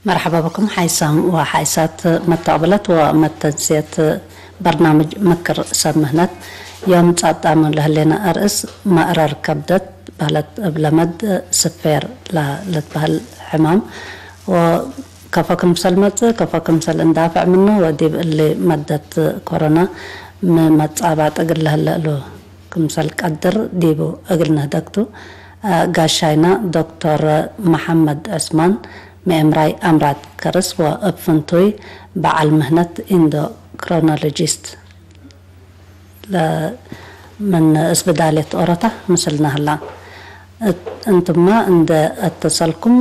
مرحبا بكم حيسام وحيسات متقبلت ومتنسيت برنامج مكر سمهنت يوم ጻጣሙ ለህሌና ኣርእስ ማእረር ከብደት ባህለት እብ ለመድ ስፌር ለትበህል ሕማም ወከፎ ክምሰል መጽእ ከፎ ክምሰል እንዳፍዕ ምኑ ወዲብ እሊ መደት ኮሮና ምመጻባጥ እግል ለህለ እሉ ክምሰል ቀድር ዲቡ እግል ንህደግቱ። ጋሻይና ዶክተር መሐመድ ዑስማን ምእምራይ ኣምራድ ከርስ ወእብ ፍንቱይ በዓል ምህነት ኢንዶክሮኖሎጂስት ለ-፣ ምን እስብዳሌት ኦሮታ ምስልና ህላ። እት-፣ እንትማ እንደ እተሰልኩም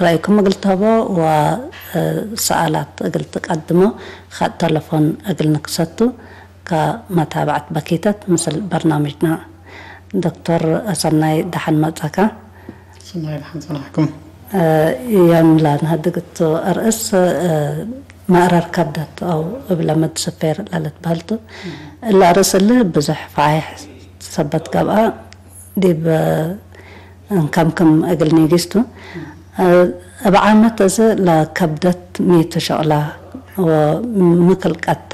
ረእይኩም እግል ትህቦ ወሰኣላት እግል ትቀድሞ ኸጥ ተለፎን እግል ንክሰቱ ከመታብዐት በኪተት ምስል በርናምጅና። ዶክተር ሰናይ ደሓን መጻካ። ሰናይ ደሓን ጸናሕኩም። እ፣ ዮም ለንሀድግቱ እርእስ፣ እ፣ መእረር ከብደት አው እብ ለመድ ስፌር ለልትበህልቱ። እለ እርእስ እሊ ብዙሕ ፋይሕ ሰበት ገብአ ዲብ፣ እ፣ እንከምክም እግል ኒጊስቱ። እ፣ እብ ዓመት እዚ ለከብደት ሚቱ ሸቅላ ወምክልቀታ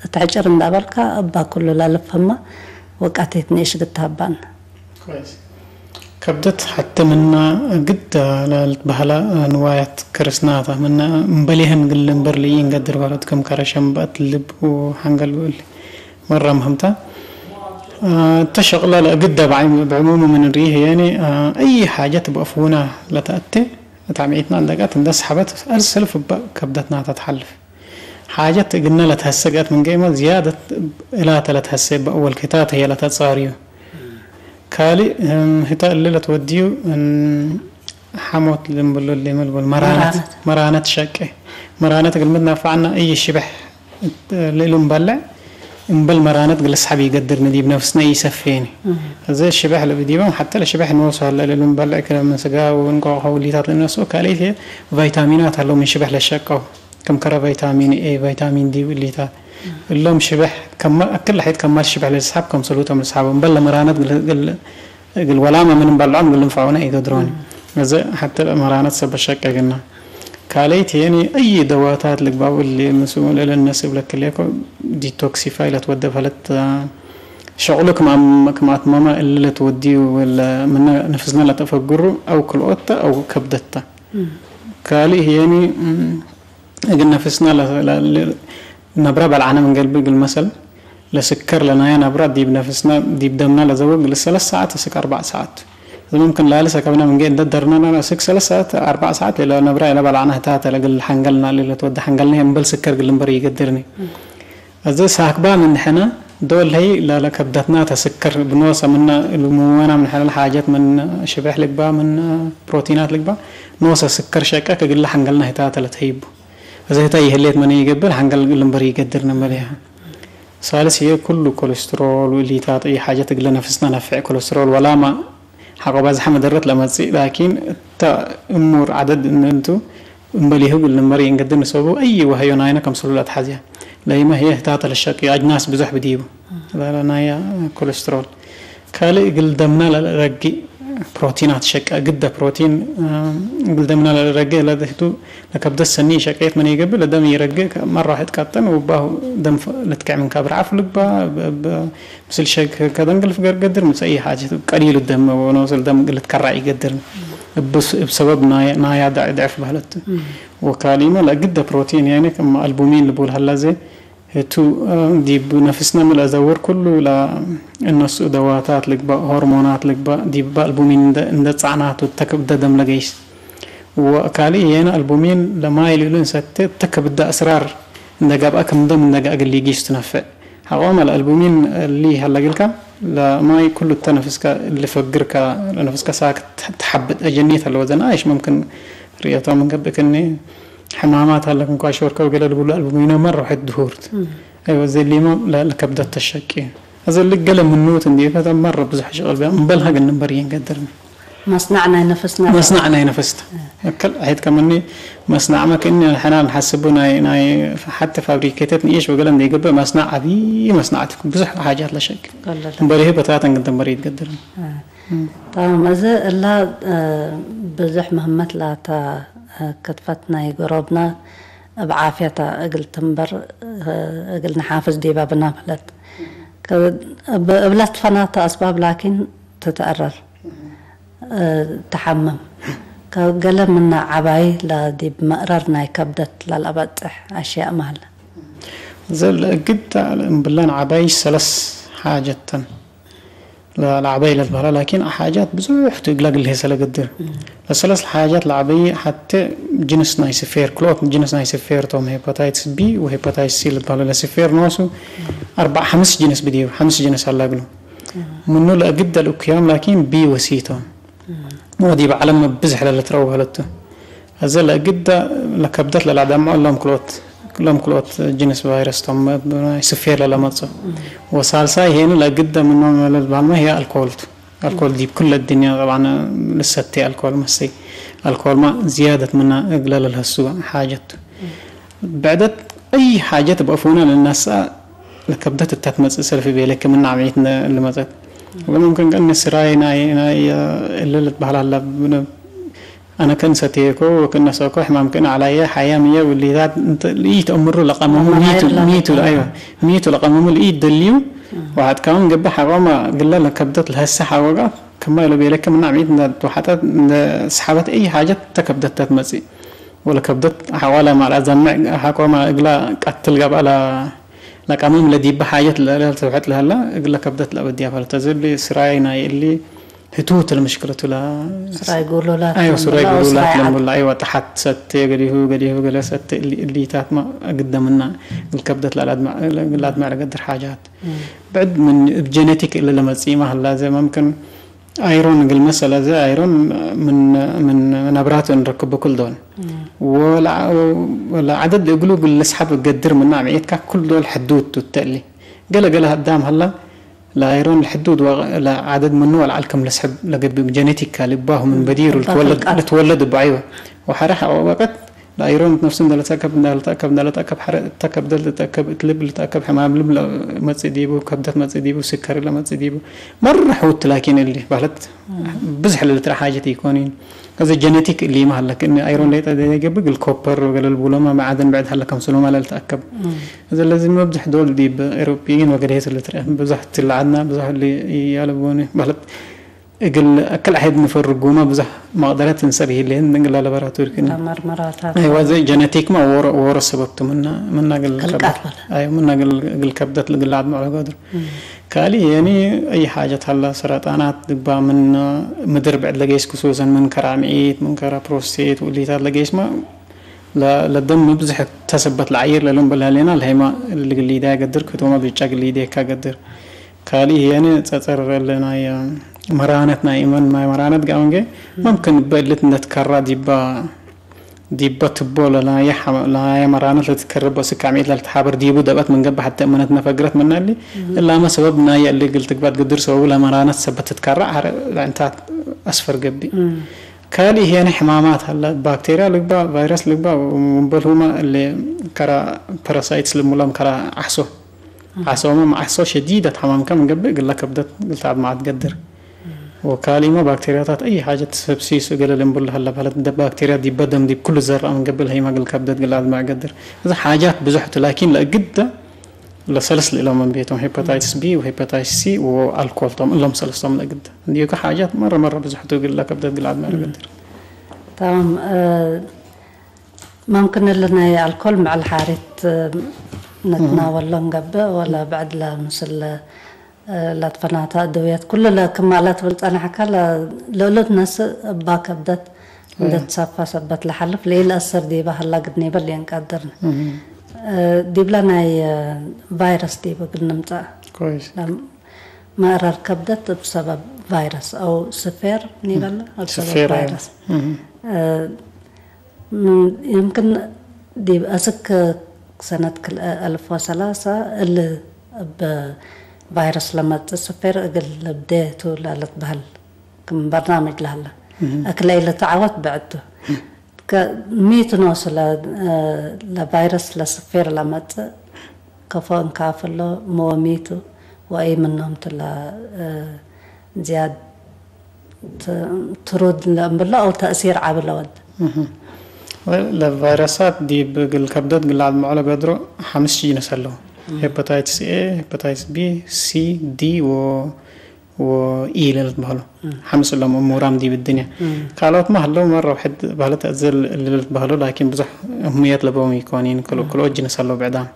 እት ሕጭር እንዳበልካ እባ ኩሉ ለልፈማ ወቃቴት ንእሽ ግታባን። كويس. ከብደት ሐተ ምና ግድ ለልትበህላ ንዋያት ክርስናታ ምና እምበሊህን ግል እምበር ልኢ እንገድር በረት ከም ከረሸም በእት ልብ ወሐንገል ብእል መራ ምህምታ። አ፣ ተሸቅላ ለእግደ ብዓይ-፣ ብዕሙሙ ምን ርኢህ የኒ፣ አ፣ እይ ሓጀት በእፍውና ለተአቴ እት ዓሚዒትና እንደጋት እንደ ሰሐበት አልሰልፍ በ ከብደትና ተትሓልፍ። ሓጀት እግነ ለተሐሰገት ምን ገይመ ዝያደት እላተ ለተሐሴ በእወል ክታተ ህየ ለተጻርዩ። ካልእ፣ እም፣ ህተ እሊ ለትወድዩ፣ እም፣ ሓሞት ልምብሎ እሊ መልቦል መራነት፣ መራነት። መራነት ሸቄ። መራነት እግል ምትነፋዕና እይ ሽበሕ ልእሉ እምበልዕ እምበል መራነት ግል ሰሓብ ይገድርኒ ዲብ ነፍስና ይሰፌኒ። እም። እዚ ሽበሕ ልብ ዲቦም ሓተ ለሽበሕ ንወሱ ሀለ ልእሉ እምበልዕ ክለ ምን ስጋ ወእንቋቑሖ ውሊታት ልነስኡ ካልእት የ ቫይታሚናት ሀለው ምን ሽበሕ ለሸቀው። ከም ከረ ቫይታሚን ኤ፣ ቫይታሚን ዲ ውሊታት። እሎም ሽበሕ ከማ-፣ እክል ለሐይት ከማል ሽበሕ ለልስሓብ ከም ስሉቶም ልስሓብ እምበል ለመራነት ግል-፣ ግል-፣ እግል ወላመ ምን እምበልዖም እግል እንፈዑነ ኢገድሮኒ። እም። እዚ ሐተ መራነት ሰበት ሸቀ ግና። ካልእት የኒ እይ ደዋታት ልግባቡ እሊ ምስኡ ለለነስ እብለክሌኮ ዲቶክሲፋይ ለትወደብ ሀለት፣ አ፣ ሸቅሉ ክም ኣም-፣ ክም ኣትመመ እሊ ለትወድዩ ወለ ምነ ንፍስነ ለተፈግሩ አው ክልኦተ አው ከብደተ። እም። ካልእ የኒ፣ እም፣ እግል ነፍስና ለ-፣ ለ-፣ ለ-፣ ነብራ በልዓነ ምን ገልቢ እግል መሰል፣ ለስከር ለናየ ነብራ ዲብ ነፍስና፣ ዲብ ደምና ለዘወግ ለሰለስ ሰዓት እስክ አርባዕ ሰዓት። እዚ ሙምክን ላሊ ሰከብና ምን ገ-፣ እንደ ደርነና እስክ ሰለስ ሰዓት፣ አርባዕ ሰዓት ለነብራ ኢለ በልዓና ህታት ለግል ሐንገልና ለትወደ ሐንገልና እምበል ስከር ግል እምበር ይገድርኒ። እዚ ሳክባ ምን ሕነ ዶል ሀይ ለከብደትና ተስከር ብኖሰ ምነ ልሙወና ምን ሐለል ሓጀት ምን ሽበሕ ልግባ ምን ፕሮቲናት ልግባ ኖሰ ስከር ሸቀ ከግለ ሐንገልና ህታተ ለተህይቡ። እዚ ህታ ይህሌት መነ ይገብር ሐንገል ልንበር ይገድር ንመሊያ። ሳልስ ህየ ኩሉ ኮለስትሮል ወሊታት እይ ሓጀት እግለ ነፍስና ነፍዕ ኮለስትሮል ወላማ ሓቆ ባዝሓ መደረት ለመጽእ ላኪን እታ እሙር ዓደድ እንቱ እምበሊሁ እግል ንመር ይንገድር ንሰቡ እይ ወህዮ ናይነ ከም ስሉል ኣትሓዝያ። ለይመ ህየ ህታተ ለሸቅዮ ኣጅናስ ብዙሕ ብዲቡ። ናያ ኮለስትሮል ካልእ እግል ደምና ለረግእ ፕሮቲናት ሸቀ ግደ ፕሮቲን እግል ደምና ለረግእ ለድህቱ ለከብደት ሰኒ ሸቀየት መን ይገብእ ለደም ይረግእ መራ ዋሕድ ቀጠን ውባሁ ደም ልትክዕ ምን ካብር ዓፍ ልግባ ምስል ሸግ ከደንግል ፍገር ገድር ምስ ኣይ ሓጀት ቀሊሉ ደም ወኖስ ደም ልትከራዕ ይገድር እብ ሰበብ ናያ ድዕፍ ባህለት ወካሊመ ለግደ ፕሮቲን ያኔ ከማ ኣልቡሚን ልቡል ሀላ ዘ ህቱ ዲብ ነፍስና ምልአ ዘውር ኩሉ ለእነሱ ደዋታት ልግባእ ሆርሞናት ልግባእ ዲብ ኣልቡሚን እንደ ጻዕናቱ ተክብደ ደም ለገይስ ወካሊ የነ ኣልቡሚን ለማይ ልእሉ እንሰተ ተክብደ ኣስራር እንደ ገብአ ክምደም እንደ ገእግል ሊጊስ ትነፍዕ ሓቆም ኣልቡሚን ሊ ሀለግልካ ለማይ ኩሉ ተነፍስካ ልፈግርካ ለነፍስካ ሳክ ተሓብጥ ኣጀኒት ኣለወ ዘና እሽ መምክን ርእየቶም እንገብእክኒ ሕማማት ኣለክ እንኳ ሸወርከው ገለ ልብሉ ኣልቡሚኖ መር ውሕድ ድሁርት ኣይወ ዘሊሞም ለከብደት ተሸቂ እዚ ልገለ ምኑት እንዲ ከተመር ብዙሕ ሽቅል ቢያ እምበል ሀግን እምበር ይንገድርኒ መስናዕ ናይ ነፍስና መስናዕ ናይ ነፍስት እክል ዐይት ከመኒ መስናዕ መክእኒ ሕና ንሓስቡ ናይ ናይ ሓቲ ፋብሪኬተት ንእሽ ወገለ እንደ ይገብእ መስናዕ ዓብዪ መስናዕት ብዙሕ ሓጃት ለሸቂ እምበር ይህ በታተን ግን ተንበር ይትገድርኒ طبعا እዚ እላ ብዙሕ ምህመት ላታ ክትፈት ናይ ጎረብና እብ ዓፍያታ እግል ትንበር፣ እግል ንሓፍዝ ዲባ ብና ማለት። እብለት ፈናተ ኣስባብ ላኪን ትትኣረር፣ ትሓምም። ከገለ ምና ዓባይ ዲብ መእረር ናይ ከብደት ላልኣበጽሕ ኣሽያእ ማለ። ዘለ እግድ እምብላን ዓባይ ሰለስ ሓጀተን ለዓበይ ለትበሃላ ላኪን ሓጃት ብዙሕ ትእግላ ግልሄ ሰለገድር ለሰለስ ሓጃት ለዓበይ ሓተ ጅንስ ናይ ስፌር ክልኦት ጅንስ ናይ ስፌር ቶም ሄፓታይትስ ቢ ወሄፓታይትስ ሲ ልትበሃሉ ለስፌር ንዋሱ ኣርባዕ ሓምስ ጅንስ ብድዩ ሓምስ ጅንስ ኣላግሉ ምኑ ለእግድ ለልእኩያም ላኪን ቢ ወሲቶም ወዲ ብዓለም ብዝሕ ለለትረው በህለቱ እዚ ለእግዳ ለከብደት ለላዳምዖ ሎም ክልኦት ሎም ክልኦት ጅንስ ቫይረስ ቶም ናይ ስፌር ለለመጽኦ ወሳልሳይ ሄኑ ለእግዳ ምኖም ለልባልማ ሄ ኣልኮል ቱ ኣልኮል ዲብ ኩለ الدنيا طبعا ልሰቲ ኣልኮል መሰይ ኣልኮል ማ ዝያደት ምና እግለ ለልሀሱ ሓጀት ብዕደት أي ሓጀት በእፎና ለናሳ ለከብደት እታ ትመጽእ ሰልፊ ቤለ ከምና ዓመት ልመጸት ወመምከን ቀን ስራይ ናይ ናይ እልል ትበሃል ኣላ ኣነ ከን ሰትየኮ ወክነሰኮ ሕማም ከን ዓላየ ሓያም እየ ውሊታት ልኢት እምሩ ለቀመሙ ሚቱ ሚቱ ኣይዋ ሚቱ ለቀመሙ ልኢት ደልዩ ወሓጥካውን ገበ ሓቆማ ግለ ለከብደት ለሀሰ ሓወጋ ከማ ኢሎ ቤለከ ምና ሚት እንደ ተወሓጠት እንደ ሰሓበት እይ ሓጀት ተከብደት ተትመጽእ ወለ ከብደት ሓዋላ ማልኣ ዘምዕ ሓቆማ እግላ ቀትል ገብኣ ለቀመም ለዲበ ሓጀት ለተውሐጥ ለህላ እግለ ከብደት ለበዲያ ፈለተ ዝብል ስራይ ናይ እሊ ህትውት ለምሽክለቱ ላ ስራይ ጉሉላት ኣዮ ስራይ ጉሉላት ለምላ ኣይዋ ተሓት ሰተ ገዲሁ ገዲሁ ገለ ሰተ እሊ እሊታት ማ ግደምና ግልከብደት ላላት ማዕረ ገድር ሓጃት ብዕድ ምን ብ ጀነቲክ እለ ለመጽእ ማህላ ዘ መምክን ኣይሮን ግል መሰለ ዘ ኣይሮን ምን ምን ነብራት ንረክብ ኩል ዶን ወላ ወላ ዓደድ እግሉ ግል ለስሓብ ገድር ምና ምዒትካ ኩል ዶል ሕዱት ተእሊ ገለ ገለ ዳም ሀላ ለአይሮን ለሕዱድ ዓደድ ምኑ ወለዓል ከም ለስሕብ ለገብም ጀነቲካ ልባሁ ምን በዲሩ ልትወለድ እባ አይወ ወሐረ ሐቆ ወቀት ለአይሮን ነፍሱ እንደለተአከብ እንደለተአከብ እንደለተአከብ ሐረ እተከብ ደል ልተአከብ እትልብ ልተአከብ ሕማም ልብ መጽእ ዲቡ ከብደት መጽእ ዲቡ ስከሪ ለመጽእ ዲቡ መርሕ ውት ላኪን እሊ ባህለት ብዝሕ ለልትራ ሓጀት ይኮኒን እዚ ጀነቲክ እሊ ማህለክ እኒ ኣይሮን ለይጠ ዘይገብእ ግል ኮፐር ወገለል ቡሎማ መዓደን ብዕድ ሀለ ከም ሱሎማ ለልተአከብ እዚ ለዚ መብዝሕ ዶል ዲብ ኤሮፒይን ወገደሄ ስለ ትረአ ብዙሕ ትለዓድና ብዙሕ ያለቦኒ ማለት እግል ኣክል ኣሄድ ንፈርጉማ ብዙሕ መቅደረት እንሰር ይህልን ንግላ ለበራቶሪ ክን ተመርመራታት ኣይዋ ዘይ ጀነቲክ ማ ወሮ ወሮ ሰበብቱ ምና ምና ግል ከብደት ኣይ ምና ግል ግል ከብደት ልግላዓድ መዕሎ ገድር ካሊ የኒ ኣይ ሓጀት ሀላ ሰረጣናት ድባ ምን ምድር ብዕድ ለገይስ ክሱሰን ምን ከራ ምዒት ምን ከራ ፕሮስቴት ውሊታት ለገይስ ማ ለደም ምብዝሕ ተሰበት ለዓይር ለሎም በልሃሌና ለሄማ ልግሊዳ ገድር ክቶማ ብጫ ግሊዳ የካ ገድር ካሊ የኒ ጸጸር ለናይ መራነት ናይ እመን ናይ መራነት ጋውንጌ መምክን በልት እንደትከራ ዲባ ዲባ ትቦ ለናየ ለናየ መራነት ለትከረቦ ስካሚት ለልትሓበር ዲቡ ደበት መንገባ ሓተ እመነት ነፈግረት መናሊ እላመ ሰበብ ናይ እሊ ግል ትግባት ግድር ሰበቡ ለመራነት ሰበት ትትከራ ዓረ ለእንታት ኣስፈር ገቢ ካሊ ሄነ ሕማማት ሀላ ባክቴሪያ ልግባ ቫይረስ ልግባ ወንበልሁማ እለ ከራ ፓራሳይትስ ልሙሎም ከራ ዓሶ ዓሶማ መዓሶ ሸዲደት ሕማምካ ምንገብእ ግላ ከብደት ግልታ ኣድማዓት ገድር ወካሊማ ባክቴሪያታት ኣይ ሓጀት ሰብሲሱ ገለ ልንብሉ ሀላ ባህለት እንደ ባክቴሪያ ዲበ ደም ዲብ ኩሉ ዘርኣ ምንገብእ ለሂማ ግል ከብደት ግላ ኣድማዕ ገድር እዚ ሓጃት ብዙሕቱ ላኪን ለእግደ ለሰለስ ልእሎም ቤቶም ሄፓታይትስ ቢ ወሄፓታይትስ ሲ ወኣልኮል ቶም እሎም ሰለስቶም ለእግደ እንዲዩ ሓጃት መረ መረ ብዙሕቱ ግላ ከብደት ግላ ኣድማዕ ገድር تمام ممكن اللي ناي الكل مع الحارت نتناول لهم قبة ولا بعد لا مثل لا تفناتا دويات كل لا كمالات بلت أنا حكى لا لولد ناس باك بدت بدت صفا سبت لحلف ليل أسر دي بهلا قد نيبل ينقدرنا دي بلا ناي فيروس دي بقلنا متاع كويس መእረር ከብደት እብ ሰበብ ቫይረስ ኣው ስፌር ኒበለ እብ ሰበብ ስፌር፣ ኣዎ። ቫይረስ እ፣ ም- የምክን ዲብ እስክ ሰነት ክልኤ አልፍ ወሰላሳ እሊ እብ ቫይረስ ለመጽእ ስፌር እግል ልብዴቱ ለልትበህል ክም በርናምጅ ለሀለ እክለ ኢልትዓወት ብዕቱ ከ- ሚትኖስ ለ- ለቫይረስ ለስፌር ለመጽእ ከፎ እንካፍሎ መወሚቱ ወአይ ምኖም ትላ እ፣ ዝያድ ት- ትሩድ ለእምብሎ አው ተእሲር ዓቢ ለወድ ለቫይረሳት ዲብ እግል ከብደት ግላዕ መዕለ ገድሮ ሓምስ ጂነስ ኣለዉ። ሄፓታይትስ ኤ፣ ሄፓታይትስ ቢ፣ ሲ፣ ዲ ወ-፣ ወኢ ለልትበሃሉ። ሓምስ እሎም እሙራም ዲብ እድንያ። ካልኦትማ ህለው መረ ውሕድ ባህለት እዘል ልልትበሃሉ፣ ላኪን ብዙሕ እህምየት ለበዎም ይኮኒን። ክልኦ ጂነስ ኣለዉ ብዕዳም።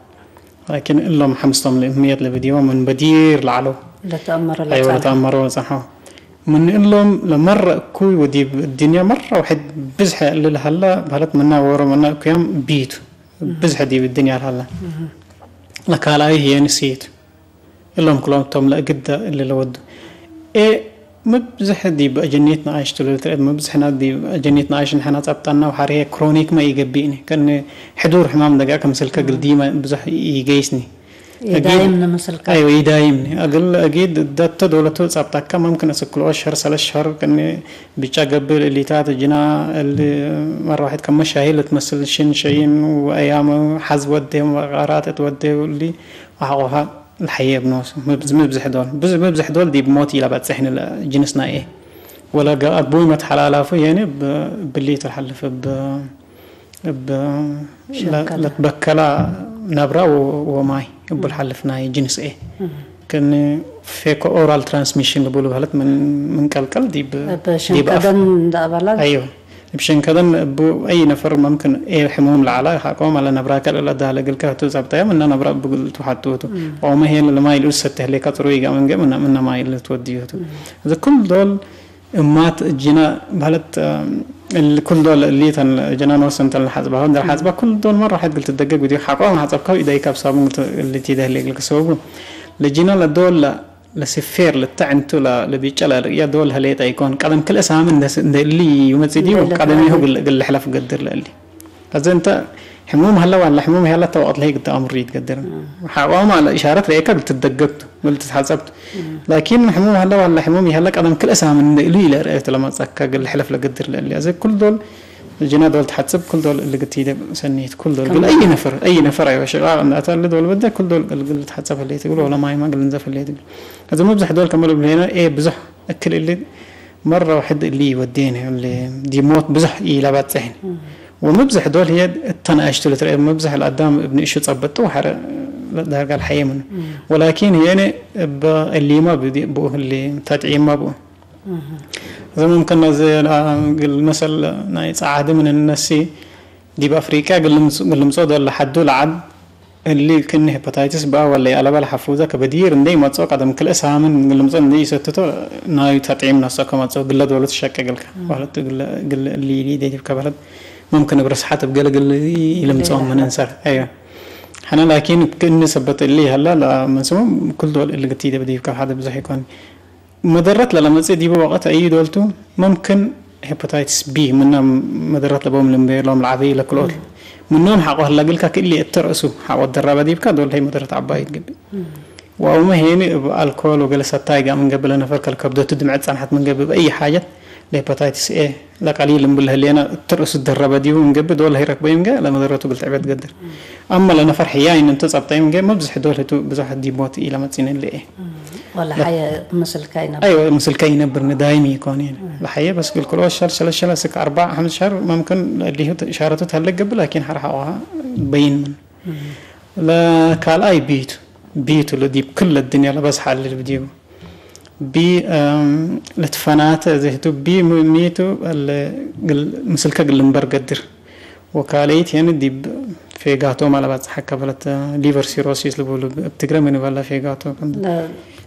ላኪን እሎም ሓምስቶም ልእህምየት ለብዲቦ ምን በዲር ለዓለው። ለተአመረ ኣይወ ለተአመረ ለጸንሖ። ምን እሎም ለመረ እኩይ ወዲብ እድንያ መረ ውሕድ ብዝሐ ልልሃላ ባህለት ምና ወሮ ምና እኩያም ቢቱ። ብዝሐ ዲብ እድንያ ልሃላ። ለካልኣይ ህየን ስይት። እሎም ክሎም ቶም ለእግደ እሊ ለወዱ። ኤ ምብዝሕ ዲብ አጀኒት ነኣሽ ትሉል ትርኤት ምብዝሕና ዲብ አጀኒት ነኣሽ ንሐና ጸብጣና ወሐርየ ክሮኒክ ማ ይገብእኒ። ከን ሕዱር ሕማም ደጋ ከምስልከ ግልዲማ ብዙሕ ይገይስኒ። ይዳይም ንምስልካ። ኣይወ ይዳይምኒ። እግል አጊድ ደተ ዶለቱ ጸብጣካ መምክን እስክልኦ ሸር ሰለስ ሸር ከን ብጫ ገብር እሊታት ጅና እል መራዋሒት ከመ ሻሂ ልትመስል ሽን ሸይን ወአያም ሐዝ ወዴ ወቃራት እትወዴ እሊ ወሐቆፋ ለሐየ ብኖሱ። ምብዝ-፣ ምብዝሕ ዶል። ብዝ-፣ ምብዝሕ ዶል ዲብ ሞት ኢላ በጽሕኒ ለ-፣ ጅንስና እየ። ወለ ገ-፣ አግቡይ መትሐላላፉ የኔ ብ-፣ ብሊ ተልሐልፍ ብ-፣ ብ-፣ ለ-፣ ሸንከላ። ለትበከላ ነብራ ወ-፣ ወማይ እቡ ልሐልፍ ናይ ጅንስ እየ። ክን ፌኮ ኦራል ትራንስሚሽን ልቡሉ በህለት ምን፣ ምን ቀልቀል ዲብ፣ እብ ዲብ አፍ። ሸንከደን እንዳ አባላት? አይወ። እብ ሸንከደን እቡ አይ ነፈር መምክን ኤ ሕሙም ለዓላ ሐቆም አለ ነብራ ከልእለ ዳለ ግልከ ህቱ ጸብጠየ ምና ነብራ እቡ ግል ትውሐጥቱ። ኦመ ሄን ለማይ ልኡስ ሰተህ ሌካ ጥሩ ይጋ መንገ ምና፣ ምና ማይ ልትወድዩቱ። እዚ ኩል ዶል እማት ጅና በህለት፣ እል-፣ ኩል ዶል እሊተን ጅና ንወሰንተን ለሐጽባ። ሆን ደር ሐጽባ ኩል ዶል መራ ሐድ ግል ትደገግ ቪዲዮ ሐቆም ሐጸብካው ኢዳይ ካብ ሳቡን ግል ት-፣ እልቲ ደህሌ ግልከ ሰበቡ። ለጅና ለዶል ለ-፣ ለስፌር ልተዕንቱ ለ-፣ ለቢጨ ለርእያ ዶል ሀሌጣ ይኮን። ቀደም ክልእ ሳምን እንደ ስ-፣ እንደ እሊ ይመጽእ ዲዩ? እንደ እሊ ቀደም ይሁ ትመጽእ። ግል-፣ ግል ሕለፍ ገድር ለእሊ። እዚ እንተ ሕሙም ሀለ ዋላ ሕሙም ያለ ተዋቅት ለይ ግዳ አምሪ ይትገድር። ሐቋም አለ ኢሻረት ለይከ ልትደገብቱ፣ ልትትሐጸብቱ። ላኪን ሕሙም ሀለ ዋላ ሕሙም ያለ ቀደም ክልእ ሳምን እንደ እሉ ይለ ርእየት ለመጸካ ግል ሕለፍ ለገድር ለእሊ። እዚ ኩል ዶል ጅና ዶል ተሐጽብ፣ ኩል ዶል እሊ ግትይደ ሰኒት፣ ኩል ዶል ግል አይ ነፈር፣ አይ ነፈር አይወ ሽቃቅ እንደ አታል ዶል በደ ኩል ዶል ግል፣ ግል ተሐጸብ ህሌት ግል ወለ ማይማ ግል እንዘፍ ህሌት ግል። እዚ መብዝሕ ዶል ከመለ ብሄና ኤ ብዙሕ እክል እሊ መረ ውሕድ እሊ ይወዴን እሊ ዲሞት ብዙሕ ኢለባጽሕን። ወምብዝሕ ዶል ህየ እተን አሽቱ ልትረኤ መብዝሕ ለአዳም እብ ንእሹ ጸበጡ ወሐረ ዳርጋ ለሐየ ምኑ። ወላኪን ህየነ እበ እሊማ ብኡ ህሊ ተጥዒማ ብኡ። እዚ ሙምክን ነዚ ግል መሰል ናይ ጸዓዲ ምን እነሲ ዲብ አፍሪቅያ ግልምጾ ዶለ ሐዱ ለዓል እሊ ክኒ ሄፓታይትስ በ ወለይ አለበ ለሐፉዘ ከበዲር እንደ ይመጽኦ ቀደም ክልእ ሳምን ግልምጾ እንደ ይሰትቶ ናዩ ተጥዒም ነሶ ከመጽኦ ግለ ዶሉ ትሸቀ ግልከ። ባህለቱ ግለ፣ ግለ እሊ ኢሊ ደይትብከ በህለት መምክን እብ ርስሓት እብ ገለ ግል ይልምጽኦም ምን እንሰር። አዮ። ሐነ ላኪን ክእኒ ሰበት እሊ ይሀላ ለመንስሞም ኩል ዶል እሊ ግቲ ደብዲብከ ሐደ ብዙሕ ይኮን። መደረት ለለመጽእ ዲቡ ወቀት አዩ ዶልቱ መምክን ሄፓታይትስ ቢ ምና መደረት ለቦም ልምቤሎም ለዓበዩ ለክልኦት ምኖም ሐቆ ህላ ግልካ ክእሊ እተርእሱ ሐቆ ደራበ ዲብካ ዶል ሀይ መደረት ዓባይ ትግቢ። ወአውመ ሄኒ እብ አልኮል ወገለ ሰታይ ጋር ምንገብእ ለነፈር ከልከብደቱ ድምዕት ጸንሐት ምንገብእ በአይ ሓጀት ለሄፓታይትስ ኤ ለቀሊል እምብል ህሌና እትርእሱ ደረበ ዲቡ ምንገብእ ዶል ሀይረክበ ይምገ ለመደረቱ ግልትዕበት ገድር። አማ ለነፈር ሕያይ እንተ ጸብጠ ይምገ መብዝሕ ዶል ህቱ ብዙሕ ዲሞት ኢለመጺነ ለኤ። ወላ ሓየ ምስልካ ይነብር። አይወ ምስልካ ይነብር ንዳይም ይኮን። ለሓየ በስ ግልክሎ ሸር ሸለ ሸለ ስክ አርባ ሓምስ ሸር መምክን ሊሁ ኢሻረቱ ተለገብ ላኪን ሓር ሓዋ በይን ምን ለካልኣይ ቢቱ፣ ቢቱ ለዲብ ክል ለድንያ ለበዝሓ ለልብ ዲቡ። ቢ፣ እም፣ ለትፈናተ ዘህቱ ቢ ም-፣ ሚቱ ለ-፣ ግል-፣ ምስልከ ግልምበር ገድር። ወካለይት የን ዲብ ፌጋቶ ማለባት ጸሓካ በለት ሊቨር ሲሮሲስ ልቡሉ ብ-፣ እብ ትግረ ምን ይበላ ፌጋቶ ከም ለ-፣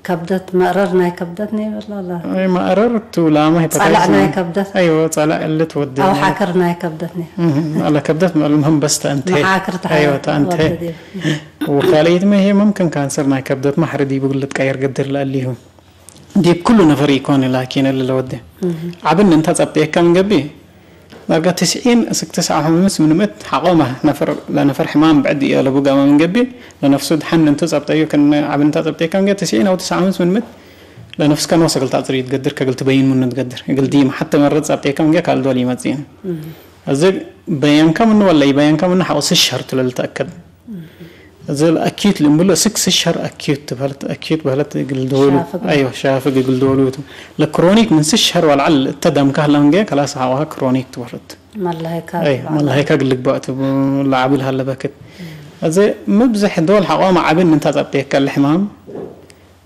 ከብደት መእረር ናይ ከብደት ነው ይበላ ላ። አይ መእረር ቱ ላማ ጸላዕ ሄፓታይትስ ናይ ነው። ከብደት። አይወ ጸላዕ እልት ወደ አው ነው። ሓክር ናይ ከብደት ነው። እህ፣ አለ ከብደት መ-፣ ምህም በስተ እንተ። መሓክር ተሓ-፣ አይወ፣ ታ እንተ። ወደ ዲብ። ወካለይት መሄ መምክን ካንሰር ናይ ከብደት ማሕሪ ዲቡ ግልት ቀየር ገድር ለአሊሁ። ዲብ ኩሉ ነፈር ኢኮን ላኪን እሊ ለወዴ። እህ። ዓብን እንተ ጸብጤካ ምን ገቢ፣ ዳርጋ ትስዒን እስክ ትስዓ ወሓምስ ምን ምእት ሓቆመ ነፈር፣ ለነፈር ሕማም ብዕድ እዮ ለቡ ጋማ ምን ገቢ፣ ለነፍሱ ድሓን እንተ ጸብጠዩ ክን ዓብን እንተ ጸብጤካ ምን ገቢ፣ ትስዒን አው ትስዓ ወሓምስ ምን ምእት ለነፍስካ ንወሰ ግልታ ጽሪ ትገድር፣ ከግል ትበይን ምኑ ትገድር። እግል ዲም ሓተ መረት ጸብጤካ ምን ገቢ፣ ካልዶ ሊመጽእን። እህ። እዚ በየንካ ምኑ ወላ ይበየንካ ምኑ ሓቆ ስሸር ትለል ተአከድ። እዚ አኪዩት ልምብሎ ስክ ስሸር አኪዩት ትበህለት፣ አኪዩት በህለት እግል ደወሉ። ሻፍግ። አይወ፣ ሻፍግ እግል ደወሉ ቱ። ለክሮኒክ ምን ስሸር ወልዓል እተ ደምካ ህላ ምንገ ከላስ ሓዋሃ ክሮኒክ ትበህለት። መላሂካ ኣይ መላሂካ ግልግባእ ትቡ ለዓብል ሃለበክት እዚ ምብዝሕ ዶል ሓቋማ ዓብን እንታ ጸብጤካ ለሕማም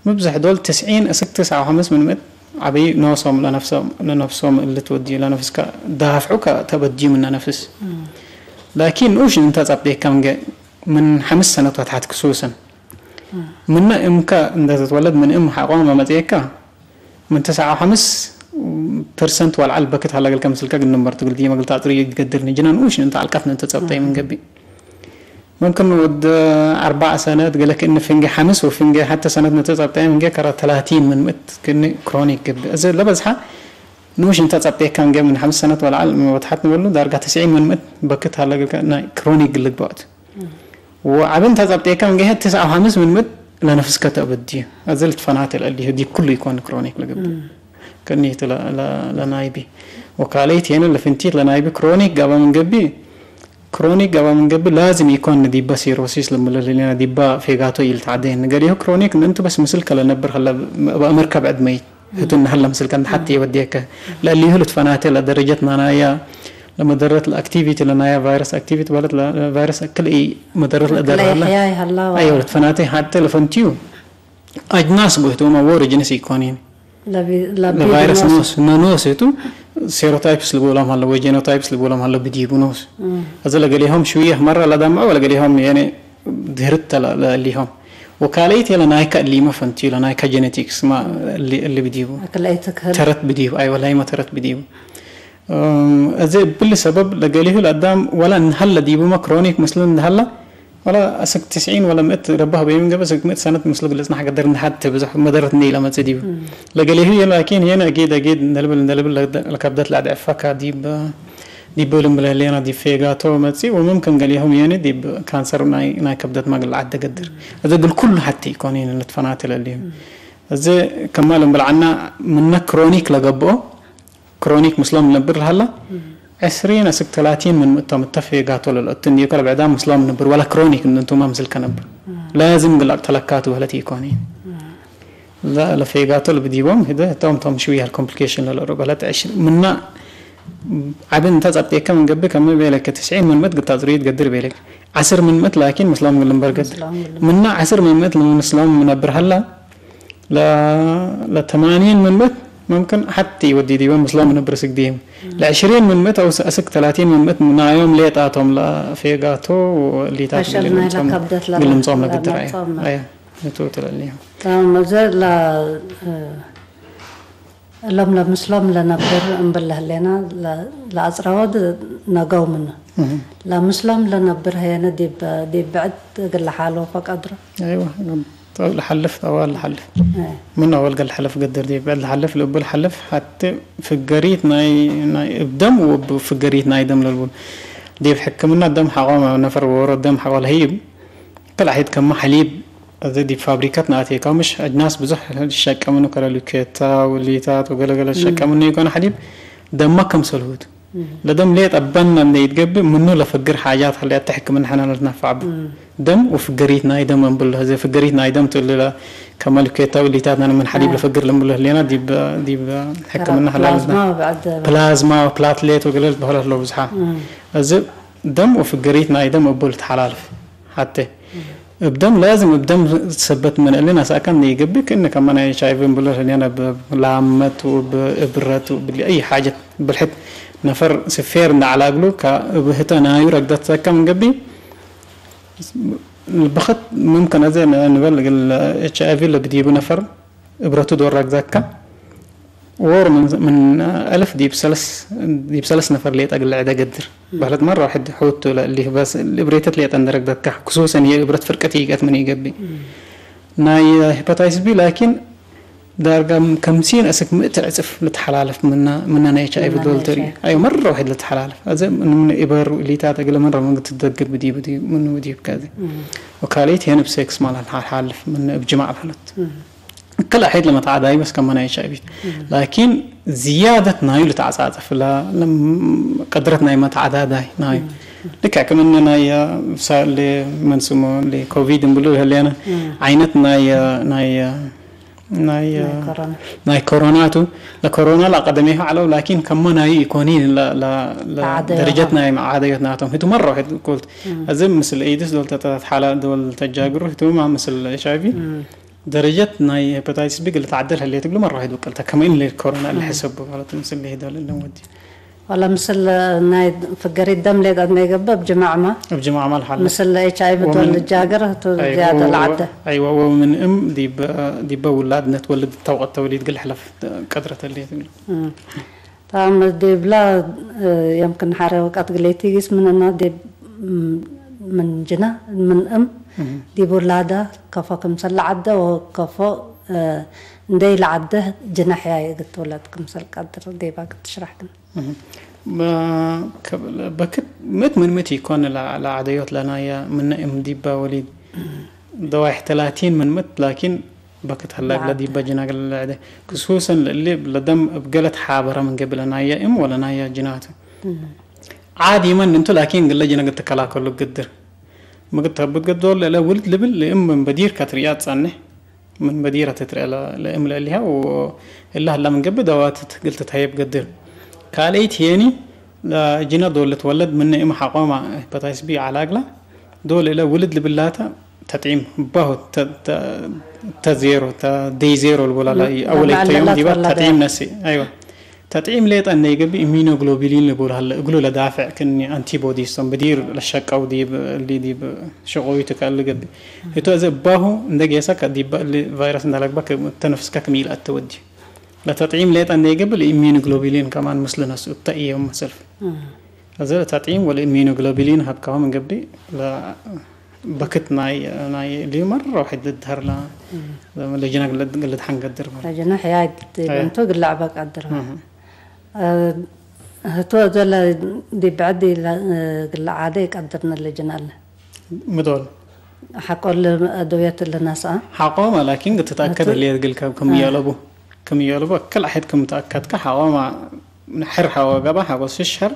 ምብዝሕ ዶል ትስዒን እስክ ትስዓ ወሓምስ ምን ምእት ዓብይ ነፍሶም ለነፍሶም ለነፍሶም እልትወድዩ ለነፍስካ ዳፍዑ ተበድዩ ምና ነፍስ ላኪን ንኡሽ እንታ ጸብጤካ ምንገ ምን ሓምስ ሰነት ወታሓት ክሱሰን ምና እምካ እንተ ተትወለድ ምን እም ሓቋማ መጽየካ ምን ተስዓ ሓምስ ፐርሰንት ዋልዓል በክት ሃላ ገልካ ምስልካ ግን ነበር ትብል ዲማ ገልታ ጥሩ ይገድር ንጅና ንኡሽ እንተ ዓልቃት ነተጸብጠይ ምን ገቢ ممكن ወድ ኣርባዕ ሰነት ገለ ክእን ፍንጌ ሓምስ ወፍንጌ ሓተ ሰነት ነተጸብጠይ ምን ገ ከራ ተላቲን ምን ምእት ክኒ ክሮኒክ ገቢ እዚ ለበዝሓ ንኡሽ እንተ ጸብጠካ ምን ገ ምን ሓምስ ሰነት ዋልዓል ወትሓት ንበሉ ዳርጋ ተስዒን ምን ምእት በክት ሃላ ገልካ ናይ ክሮኒክ ግልግባኦት ወዓብን ተጸብጤካ እንገሄ ትስዓ ሓምስ ምን ምት ለነፍስከ ተበድዩ። እዚ ልትፈናተ ለእሊሁ ዲብ ኩሉ ይኮን ክሮኒክ ለገብእ። ከኒት ለናይቢ ወካለይት የነ ለፍንቲት ለናይቢ ክሮኒክ ጋባ ምን ገቢ ክሮኒክ ጋባ ምን ገቢ ላዝም ይኮን ዲባ ሲሮሲስ ለምለልኔና ዲባ ፌጋቶ ይልታዕደን ገሊሁ ክሮኒክ ንእንቱ በስ ምስል ከለነብር ከለ በእመርከብ ዕድመይት ህቱን ንሀለ ምስል ከን ሐቲ የወዲየከ ለሊሁ ልትፈናተ ለደረጀት ናናያ ለመደረት ለአክቲቪቲ ለናያ ቫይረስ አክቲቪቲ ባለት ቫይረስ ክልኢ መደረት ለደረ ለሕያይ ሀላዋ አዮ ልትፈናተ ሐተ ለፈንቲዩ አጅናስ ጎይቶማ ወርጅንስ ይኮኒን ለቫይረስ ኖስ ነኖስ ህቱ ሴሮታይፕስ ልቦሎም ሀለ ወይ ጄኖታይፕስ ልቦሎም ሀለ ብዲቡ ኖስ እዚ ለገሊሆም ሽውየ መራ ለዳምዑ ለገሊሆም የኔ ድህርት ተላ ለሊሆም ወካለይት የለ ናይካ ሊመ ፈንትዩ ለናይካ ጀነቲክስ ማ እሊ ብዲቡ ክልአይትክ ህል ተረት ብዲቡ ኣይ ወላይ ማ ተረት ብዲቡ እዚ ብሊ ሰበብ ለገሊሁ ለአዳም ወላ እንሀለ ዲቡመ ክሮኒክ ምስልን እንሀለ ወላ እስክ ትስዒን ወላ ምእት ረባህ በይምን ገበ እስክ ምእት ሰነት ምስሉ ግልጽና ሐገደር እንደ ሐድ ብዙሕ መደረት እንደ ኢለ መጽእ ዲቡ ለገሊሁ የለ ላኪን የነ አጊድ አጊድ እንደልብል እንደልብል ለከብደት ለአድዕፋካ ዲብ ዲብ ልምብለ ሌና ዲብ ፌጋቶ መጺ ወመምከን ገሊሆም የኒ ዲብ ካንሰር ናይ ናይ ከብደት ማግል ዓደ ገድር እዚ ግል ኩሉ ሐቲ ይኮን የኒ ንትፈናተ ለሊሁ እዚ ከማል እምብል ዓና ምነ ክሮኒክ ለገብኦ ክሮኒክ ምስሎም ነብር ለሃላ ዕስሪን እስክ ተላቲን ምን ምእቶም እተ ፌጋቶ ለለእቱ እንዲዮ ከለ ብዕዳም ምስሎም ነብር ወላ ክሮኒክ እንቱማ ምስል ከነብር ላዝም ግል ተለካቱ በህለት ይኮን የኒ ለፌጋቶ ልብዲቦም ህደ እቶም ቶም ሽውያ ኮምፕሊኬሽን ለለሩ በለት ዕሽር ምና ዓብን እንተ ጸብጤከ ምን ገብእ ከም ቤለከ ትስዒን ምን ምእት ግታ ጽሩይ ትገድር ቤለክ ዓስር ምን ምእት ላኪን ምስሎም ግልምበር ገድር ምና ዓስር ምን ምእት ምስሎም ምነብር ሀላ ለተማኒን ምን ምእት ممكن حتى يودي ديوان مسلم من برسك ديم لعشرين من مئة أو أسك ثلاثين من مئة نايوم ليت آتهم لا فيقاتو اللي تاكل فشل نايلا كبدت لنا قلم صوم لقدر أيوه أيوه نتوت لليهم መዘ እሎም ለምስሎም ለነብር እምብል ለህሌና ለአጽራወድ ነገው ምኑ ለምስሎም ለነብር ሀየነ ዲብ ብዕድ እግል ለሓሎ ፈቀድሮ أيوة طول حلف طوال حلف من أول قال حلف قدر دي بعد حلف لبل حلف حتى فقريت ناي ناي بدم وفقريت ناي دم للبول دي في حكمنا دم حقوم نفر ورا دم حقول هيب كل حيد كم حليب እዚ ዲብ ፋብሪካት ንኣትየካ ምሽ ኣጅናስ ብዙሕ ዝሸቀምኑ ከለሉ ኬታ ውሊታት ወገለገለ ዝሸቀምኑ ይኮነ ሓሊብ ደማ ከም ሰልሁት ለደም ሌጥ ኣባና እንደ ይትገብእ ምኑ ለፍግር ሓጃት ሀለ ኣተ ሕክምና ሕና ለትናፋዕቡ ደም ወፍገሪት ናይ ደም እንብሎ እዚ ፍገሪት ናይ ደም ትልለ ከመል ኬታ ውሊታት ናን ምን ሓሊብ ለፍግር ለምብሎ ህሌና ዲብ ዲብ ሕክምና ሀላልና ፕላዝማ ፕላትሌት ወገለል በህለ ኣሎ ብዙሓ እዚ ደም ወፍገሪት ናይ ደም እቡል ተሓላልፍ ሓተ እብደም ላዝም እብደም ሰበት ምን እልን ኣሳእካን ይገብእ ክእነ ከማ ናይ ኤች ኣይ ቪ እንብሎ ህልያና ብላመት ብእብረት ብሊ ኣይ ሓጀት ብልሕት ነፈር ስፌር እንዳ ዓላግሉ እብህተ ናዩ ረግደት ሰካ ምን ገቢ ብኸት ምምከን ኣዘ ንበል ግል ኤች ኣይ ቪ ለብዲቡ ነፈር እብረቱ ዶ ረግዘካ ወር ምን ምን ألف ዲብ ሰለስ ዲብ ሰለስ ነፈር ሌጠ ግለ ዕደ ገድር በህለት መራ ዋሕድ ሕውቱ ለእሊ በስ እብሬተት ሌጠ እንደረግደትካ ክሱሰን እየ እብረት ፍርቀት ይገት ምን ይገቢ ናይ ሄፓታይትስ ቢ ላኪን ዳርጋ ከምሲን እስክ ምእት ዕጽፍ ልትሓላለፍ ምና ምና ናይ ኤች ኣይ ቪ ዶልተሪ ኣዮ መራ ዋሕድ ልትሓላለፍ ኣዘ ምን ኢበሩ ኢሊታት እግለ መራ መንግ ትደግብ ብዲብ ምን ውዲብ ከዚ ወካሌት የን ብሴክስ ማለት ሓልፍ ምን እብጅማዕ በህለት كل أحد لما تعداي بس كمان هي شايفين لكن زيادة نايو لتعزازف لا لم قدرت ناي ما تعداداي ناي لك كمان ناي سال من سمو لكوفيد نقولوا هل أنا عينت ناي ناي ናይ ኮሮና ናይ ኮሮናቱ ለኮሮና ላቀደሜ ዓለው ላኪን ከሞ ናይ ኢኮኒ ደረጀት ናይ መዓደዮት ናቶም ህቱ መሮ ሕድ ቁልት እዚ ምስል ኤድስ ዶል ተተትሓላ ዶል ተጃግሩ ህቱማ ምስል ኤች ኣይቪ ደረጀት ናይ ሄፓታይትስ ቢ ግልተዓደል ህሌት ግሉ መሮ ሕድ ውቅልተ ከመይን ኮሮና ለሕሰቡ ማለት ምስል ሄደል ለወዲ ዋላ ምስል ናይ ፍገሪት ደም ሌጣት ነይገብእ ኣብ ጅማዕማ ኣብ ጅማዕማ ልሓለ ምስል ኤች ኣይቪ ዶል ልጃገር ቱ ዝያደ ልዓደ ኣይወ ወምን እም ዲበ ውላድ ነትወልድ ተውቀት ተውሊድ ግል ሕለፍ ቀድረት ህሌት ግሉ ታም ዲብላ يمكن ሓረ ወቃት ግሌቲ ጊስ ምንና ዲብ ምን ጅና ምን እም ዲብ ውላዳ ከፎ ክምሰል ልዓደ ወከፎ እንደይ ልዓደ ጅና ሕያይ እግት ውለድ ክምሰል ቀድር ዲባ ክትሽራሕ ግን በክት ምእት ምን ምእት ይኮን ለዓደዮት ለናያ ምነ እምዲባ ወሊድ ደዋይሕ ተላቲን ምን ምእት ላኪን በክት ሀላ ግለ ዲባ ጅናግለ ለዕደ ክሱሰን ለእሊ ለደም እብ ገለት ሓበረ ምን ገቢ ለናያ እም ወለናያ ጅናቱ ዓዲ መን እንቱ ላኪን ግለ ጅነግ ትከላከሉ ግድር ምግድ ተብት ገዶል ለእለ ውልድ ልብል ለእም ምን በዲር ከትርያ ጸንሕ ምን በዲረ ትትርአ ለእም ለእሊሃ እላ ህላ ምን ገብእ ደዋትት ግል ትትሀየብ ገድር ካልአይት የኒ ጅነ ዶል ልትወለድ ምነ እም ሐቆማ ሄፓታይትስ ቢ ዓላግላ ዶል እለ ውልድ ልብላታ ተጥዒም ባሁ ተዜሮ ተደይ ዜሮ ልቦላ ኣወለይተዮም ዲባ ተጥዒም ነሲ ኣይዋ ተጥዒም ሌጠ እነ ይገብእ ኢሚኖግሎቢሊን ልቦል ሀለ እግሉ ለዳፍዕ ክኒ ኣንቲቦዲስ ቶም ብዲር ለሸቀው ዲብ እሊ ዲብ ሸቆዩ ትከእል ገብእ እቶ እዚ እባሁ እንደ ጌሰ ከዲባ እሊ ቫይረስ እንዳለግባ ተነፍስካ ክም ይልአት ተወዲ ለተጥዒም ሌጠ እንደ ይገብእ ኢሚኖግሎቢሊን ከማን ምስሉ ነሱ እተ እዮም መሰልፍ እዚ ለተጥዒም ወለ ኢሚኖግሎቢሊን ሀብካሆም እንገብእ በክት ናይ ናይ ሊዩ መረ ዋሕድ ልድሀርላ ለጅና ግልድሓን ገድር ለጅና ሕያይ እንቱ ግላዕ በቃ ድር ህቶ ዘለ ዲብዕዲ ግላዓደ ይቀድርነ ለጅና ኣለ ምዶል ሓቆል ኣደውየት ለናስኣ ሓቆማ ላኪን ክትተኣከድ ህልየት ግልካ ክምየለቡ ክምየለቡ ኣክል ኣሕድ ክምተኣከድካ ሓቆማ ንሕር ሓወ ገባ ሓቆ ስሸር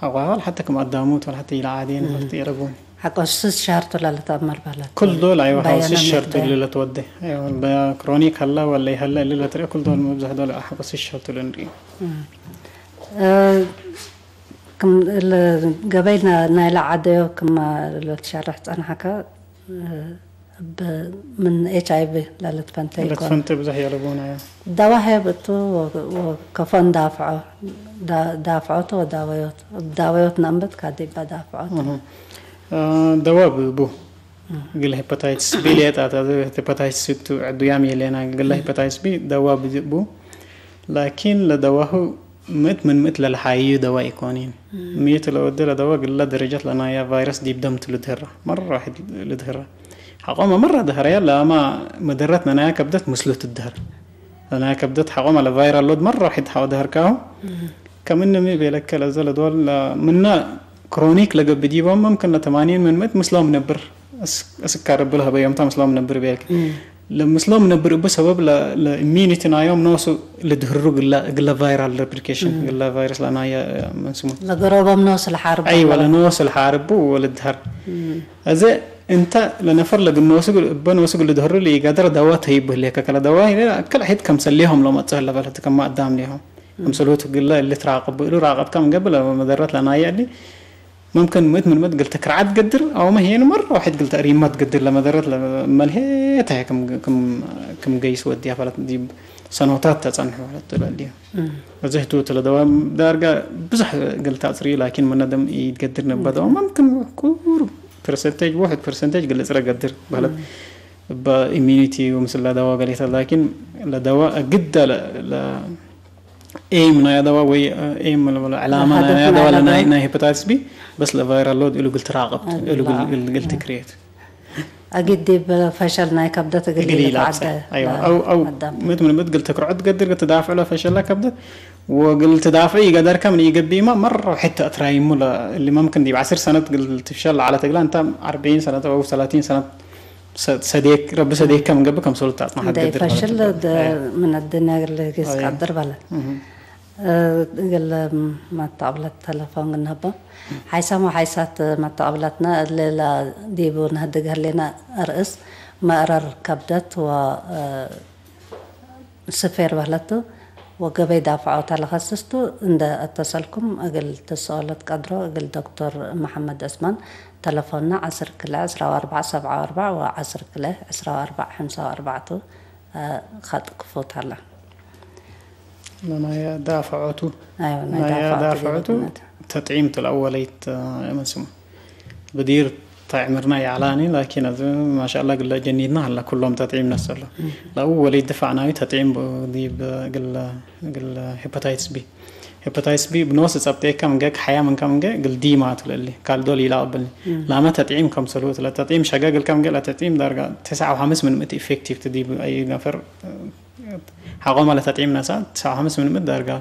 ሓቆ ሓል ሓተ ከም ኣዳሙ ተል ሓተ ኢላ ዓዴን ፈርቲ የረቡን ሓቆ ስሸር ተላለ ተኣመር ባላት ኩል ዶል ኣይዋ ሓቆ ስሸር ተልለ ተወደ ክሮኒክ ሀላ ወላ ይሀላ እልለ ትሪኦ ኩል ዶል መብዛሕ ዶል ሓቆ ስሸር ተልለ ንሪኦ ገበይ ናይላ ዓደዮ ክማ ለትሻርሕ ጸንሓካ ምን ኤች ኣይ ቪ ለልትፈንተ ይኮን ለትፈንተ ብዙሕ የለቡና ዳዋ ሄብ እቱ ከፎን ዳፍዖ ዳፍዖት ወዳወዮት ዳወዮት ናንበት ካዲባ ዳፍዖት ደዋ ብቡ ግል ሄፓታይትስ ቢ ሌጣ ሄፓታይትስ ቱ ዕዱያም የሌና ግላ ሄፓታይትስ ቢ ደዋ ብቡ ላኪን ለደዋሁ ምእት ምን ምእት ለልሓይዩ ደዋ ኢኮኒን። ምእት ለወዲ ለደዋ ግላ ደረጀት ለናያ ቫይረስ ዲብ ደም ትልድህራ መራ ዋሕድ ልድህራ። ሓቆመ መራ ደህረያ ለማ መደረት ነናያ ከብደት ምስሉ ትድህር። ለናያ ከብደት ሓቆመ ለቫይራል ሎድ መራ ዋሕድ ሓው ደህርካሁ። ከምንሚ ቤለከ ለዘ ለዶል ምና ክሮኒክ ለገብ ዲቦም መምክን ለተማኒን ምን ምእት ምስሎም ነብር እስካር ብለ ሀበዮምታ ምስሎም ነብር ቤልክ። ለምስሎም ነብር እቡ ሰበብ ለኢሚዩኒቲ ናዮም ኖሱ ልድህሩ ግለ ቫይራል ሬፕሊኬሽን ግለ ቫይረስ ለናየ መንስሙ ለገሮቦም ኖስ ለሓርቡ ኣይወ ለኖስ ለሓርቡ ወልድሃር እዚ እንተ ለነፈር ለግኖሱ እበ ኖሱ ግልድህሩ ለይጋደር ደዋ ተይብህ ሌከ ከለ ደዋ ይለ አክል ሒት ከምሰሌሆም ለመጽእ ለበለት ከማ አዳም ሌሆም ከምሰልሁት ግለ ልትራቅቡ እሉ ራቀብካ ምንገብእ ለመደረት ለናየ እሊ ممكن ምእት ምን ምእት ግልተ ክርዓት ገድር ኣው መሄን መር ዋሕድ ግልተ ሪመት ገድር ለመደረት መልሄ ታይ ክም ገይስ ወዲያ ፈለት ዲብ ሰኖታት ተጸንሑ ፈለት ትለልዩ እዚ ህቱ ትለደዋ ዳርጋ ብዙሕ ግልተ ኣጽሪ ላኪን መነደም ይገድር ነበደው ممكن ኩሩ ፐርሰንቴጅ ዋሕድ ፐርሰንቴጅ ግልጽረ ገድር በለት በ ኢሚኒቲ ወምስላ ደዋ ገሌተ ላኪን ለደዋ ግዳ ኤም ናይ ኣደዋ ወይ ኤም ለበለ ዕላማ ናይ ኣደዋ ለናይ ናይ ሄፓታይትስ ቢ በስ ለቫይራል ሎድ እሉ ግል ትራቀብት እሉ ግል ትክሬት ኣጊድ ዲብ ፈሸል ናይ ከብደት እግል እግል ይልዓደ ይላብሰ። ኣይዋ፣ ኣው ኣው ምት ምን ምት ግል ትክርዖ ትገድር ግል ትዳፍዕ ለፈሸላ ከብደት ወግል ትዳፍዕ ይገደርከ ምን ይገብይማ መሮ ሕተ እትራይሙ ለ- اللي ممكن ዲብ ዓስር ሰነት ግል ትፍሸል ለዓለ ተግላ እንታ ኣርብዒን ሰነት ኣው ሰላቲን ሰነት ሰ- ሰዴክ ረቢ ሰዴክ ከም ገብእ ከም ሰሉት ኣጽናሓት እንደ ገድር ይፈሽል ማለት ነው። ደ- ምን ኣደንያ ግል ጊስ ቀድር በለ እህ፣ እግል መተቐብለት ተለፎን ግንህቦ ሓይሳም ሓይሳት መተቐብለትና ሌላ ዲቡ ንህድግ ህሌና ርእስ መእረር ከብደት ወ ስፌር ባህለቱ ወገበይ ዳፍዖ ተለኸስስቱ እንደ እተሰልኩም እግል ተሰኦለት ቀድሮ እግል ዶክተር መሐመድ ዕስማን ተለፎንና ዓሰርተ ክልተ ዕስራ ወኣርባዕ ሰብዓ ወኣርባዕ ወዓሰርተ ክልተ ዕስራ ወኣርባዕ ሓምሳ ወኣርባዕቱ ኸጥቅፉት ኣላ። ናያ ዳፍዖቱ ኣይወ ናይ ናያ ዳፍዖቱ ዳፍዖቱ ዜግነት። ተጥዒም ትልኣወለይት እመን ስሙ ብዲር ታዕምርና ይዓላኒ ላኪን እዚ ማሻላ ግለ ጀኒድና ኣላ ኩሎም ተጥዒም ነሰሎ ላኡ ወለይ ድፋዕ ናዩ ተጥዒም ግለ ግለ ሄፓታይትስ ቢ ሄፓታይትስ ቢ ብንወስ ጸብጤካ ምንገ ክሓያ ምንካ ምንገ ግልዲማ ትለሊ ካልዶል ይላቕብልኒ ላመ ተጥዒም ከም ሰሉ ትለ ተጥዒም ሸገግልካ ምንገ ለተጥዒም ዳርጋ ተስዓ ወሓምስ ምን ምእቲ ኢፌክቲቭ ትዲ ኣይ ነፈር ሓቆ ማለት ተጥዒም ነሳ ተስዓ ወሓምስ ምን ምእቲ ዳርጋ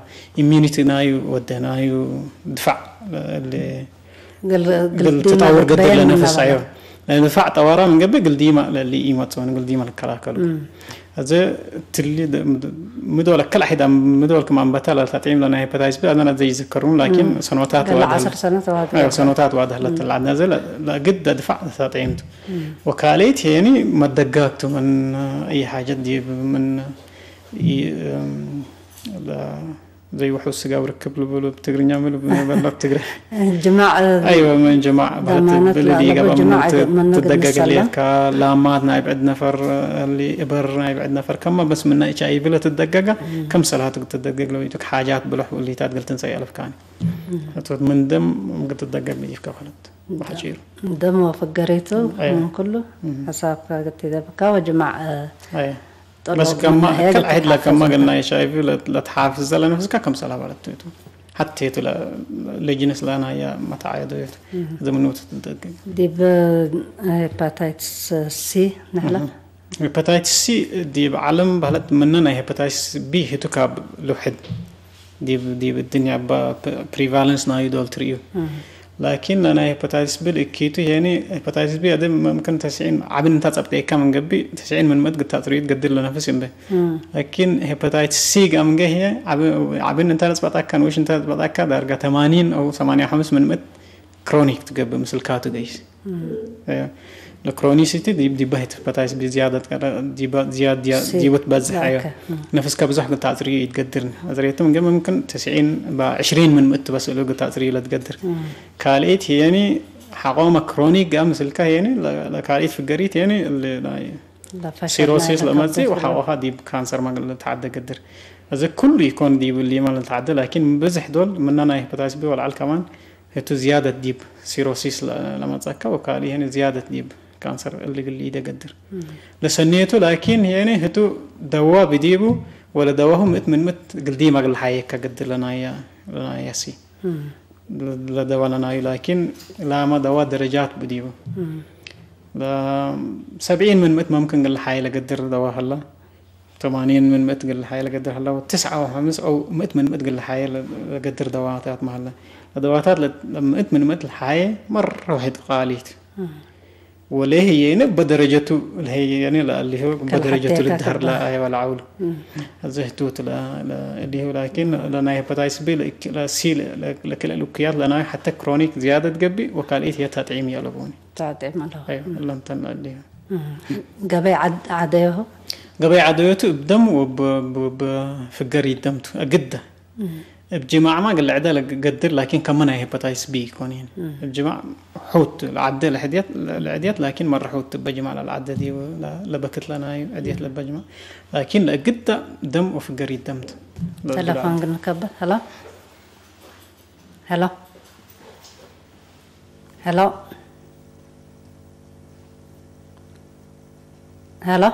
ኢሚዩኒቲ ናዩ ወደ ናዩ ድፋዕ ል- ግል- ግል ግልዲማ ተጣውር ገድር በየን ለነፍስ እናበላ። ኣዮ ለድፋዕ ጠዋራ ምንገበ ግልዲማ ለሊ ይመጽውን ግልዲማ ልከላከሉ እዚ ትሊ ምዶለ ከላ ሒዳ ምዶል ክማንበታ ለልታ ጥዒም ለና ሄፓታይትስ ቢ ኣዘና ዘይዝከሩን ላኪን ሰኖታት ገለ ዋድህለ ዓሰርተ ሰነ ተዋህዶ ሰኖታት ዋድህለት ለዓድና ዘ ለግድ ድፋዕ ተጣዒምቱ ወካሌት ሄኒ መደጋግቱ ምን እይ ሓጀት ዲብ ምን እይ- እም፣ ለ- ዘይውሑ ስጋ ርክብ ልብሉ ብትግርኛ ምሉ ብነበላ ብትግረ ጅማዕ ኣይወ ምን ጅማዕ ዳማነት ብልዲ ላለቦ ገባ ጅማዕ ምንቱ መነገድ ትደጋገል መሰላ። የካ ላማት ናይ ብዕድ ነፈር እሊ እበር ናይ ብዕድ ነፈር ከማ በስ ምና ኤች ኣይ ቪ ለትደገጋ ከም ሰላት ክትደገግ ለዊቱ ሓጃት ብልሕ ውሊታት ገልትን ሰያለፍካኒ እቶት ምን ደም ክትደገግ ይፍካ ፈለት ባሕጪሩ ደሞ ፈገሬቱ ኣየ። ምን ኩሉ ሓሳብካ ገትደብካ ወጅማዕ ኣየ ጠሎ በስ ከማ መናሃያ ከል ዓሄድ ለከማ ገትሓፍዝ ገና ኤች ኣይ ቪ ለትሓፍዝ ዘለ ነፍስካ ከም ሰላ ማለት ቱ ሓቴቱ ለጅንስ ለናያ መታዓየዶ ዘምንውት ትደገግ ዲብ ሄፓታይትስ ሲ ንሕላ ሄፓታይትስ ሲ ዲብ ዓለም ባህለት ምነ ናይ ሄፓታይትስ ቢ ህቱ ካብ ልውሕድ ዲብ ዲብ ድንያ ባ ፕሪቫለንስ ናዩ ዶል ትርእዩ ላኪን ናይ ሄፓታይትስ ቢ ልእኪቱ ሄኒ ሄፓታይትስ ቢ ኣደ መምክን ተስዒን ዓብን እንታ ጸብጠካ መንገቢ ተስዒን ምን ምእት ግታ ትርእዩ ትገድል ለነፍስ እምበ ላኪን ሄፓታይትስ ሲ ጋምገ ሄ ዓብን እንታ ለጽባጣካ ንውሽ እንታ ለጽባጣካ ዳርጋ ተማኒን ኣው ሰማንያ ሓሙስ ምን ምእት ክሮኒክ ትገብእ ምስልካቱ ገይስ ለክሮኒሲቲ ዲባ ሄፓታይትስ ቢ ዝያደት ዝያድ ዲቡ ትበዝሕ ኣዮ ነፍስካ ብዙሕ ግታጽርዩ ይትገድርን ኣዝሬትም ግን ምምክን ተስዒን ዕሽሪን ምን ምእት ትበስእሉ ግታጽርዩ ለትገድር ካልኤት ሄኒ ሓቆመ ክሮኒክ ጋ ምስልካ ሄኒ ለካልኤት ፍገሪት ሄኒ ሲሮሲስ ለመጽእ ወሓቆኻ ዲብ ካንሰር ማግል ለተዓደ ገድር እዚ ኩሉ ይኮን ዲቡ ሊማ ለተዓደ ላኪን ብዙሕ ዶል ምና ናይ ሄፓታይትስ ቢ ወልዓል ከማን ህቱ ዝያደት ዲብ ሲሮሲስ ለመጸካ ወካሊ ሄኒ ዝያደት ዲብ ካንሰር እልግል ይደገድር ለሰኔቱ ላኪን ሄኒ ህቱ ደዋ ብዲቡ ወለ ደዋሁ ምእት ምን ምእት ግልዲ ማግል ሓየካ ገድር ለናያ ለናያ ሲ ለደዋ ለናዩ ላኪን ላማ ደዋ ደረጃት ብዲቡ ሰብዒን ምን ምእት መምክን ግል ሓየ ለገድር ደዋ ሀላ ተማኒን ምን ምእት ግል ሓየ ለገድር ሀላ ወትስዓ ወሐምስ ዐው ምእት ምን ምእት ግል ሓየ ለገድር ደዋታት መሀላ ለደዋታት ምእት ምን ምእት ሓየ መረ ውሕድ ቃሊት ወለህ የነ በደረጀቱ ለሄ የነ ለአሊሁ በደረጀቱ ከልሐቴካ ልድሃር ከባ። ለአይዋ ለዓውሉ እዚ ህትውት ለእሊሁ ላኪን ለናይ ሄፓታይትስ ቢ ለሲ ለክልእ ልኩያት ለናይ ሓተ ክሮኒክ ዝያደት ገቢ ወካልኢት የታጥዒም እያ ለቦኒ تعطيم له ኣይ ለምተን ለእሊሁ ገበይ ዓድ- ዓደዮሁ ገበይ ዓደዮቱ እብደም ወብፍገር ይደምቱ ግደ እብ ጅማዕማ ግልዕደ ለገድር ላኪን ከመ ናይ ሄፓታይትስ ቢ ይኮን ይን እብ ጅማዕ ሑት ለዓደ ለሕድየት ለዕድየት ላኪን መረ ሑት በጅማዕ ለዓደ ዲቡ ለበክት ለናይ ዕድየት ለበጅማዕ ላኪን ለእግዳ ደም ወፍገር ይደምት تلفون ግን ከበ ሄሎ ሄሎ ሄሎ ሄሎ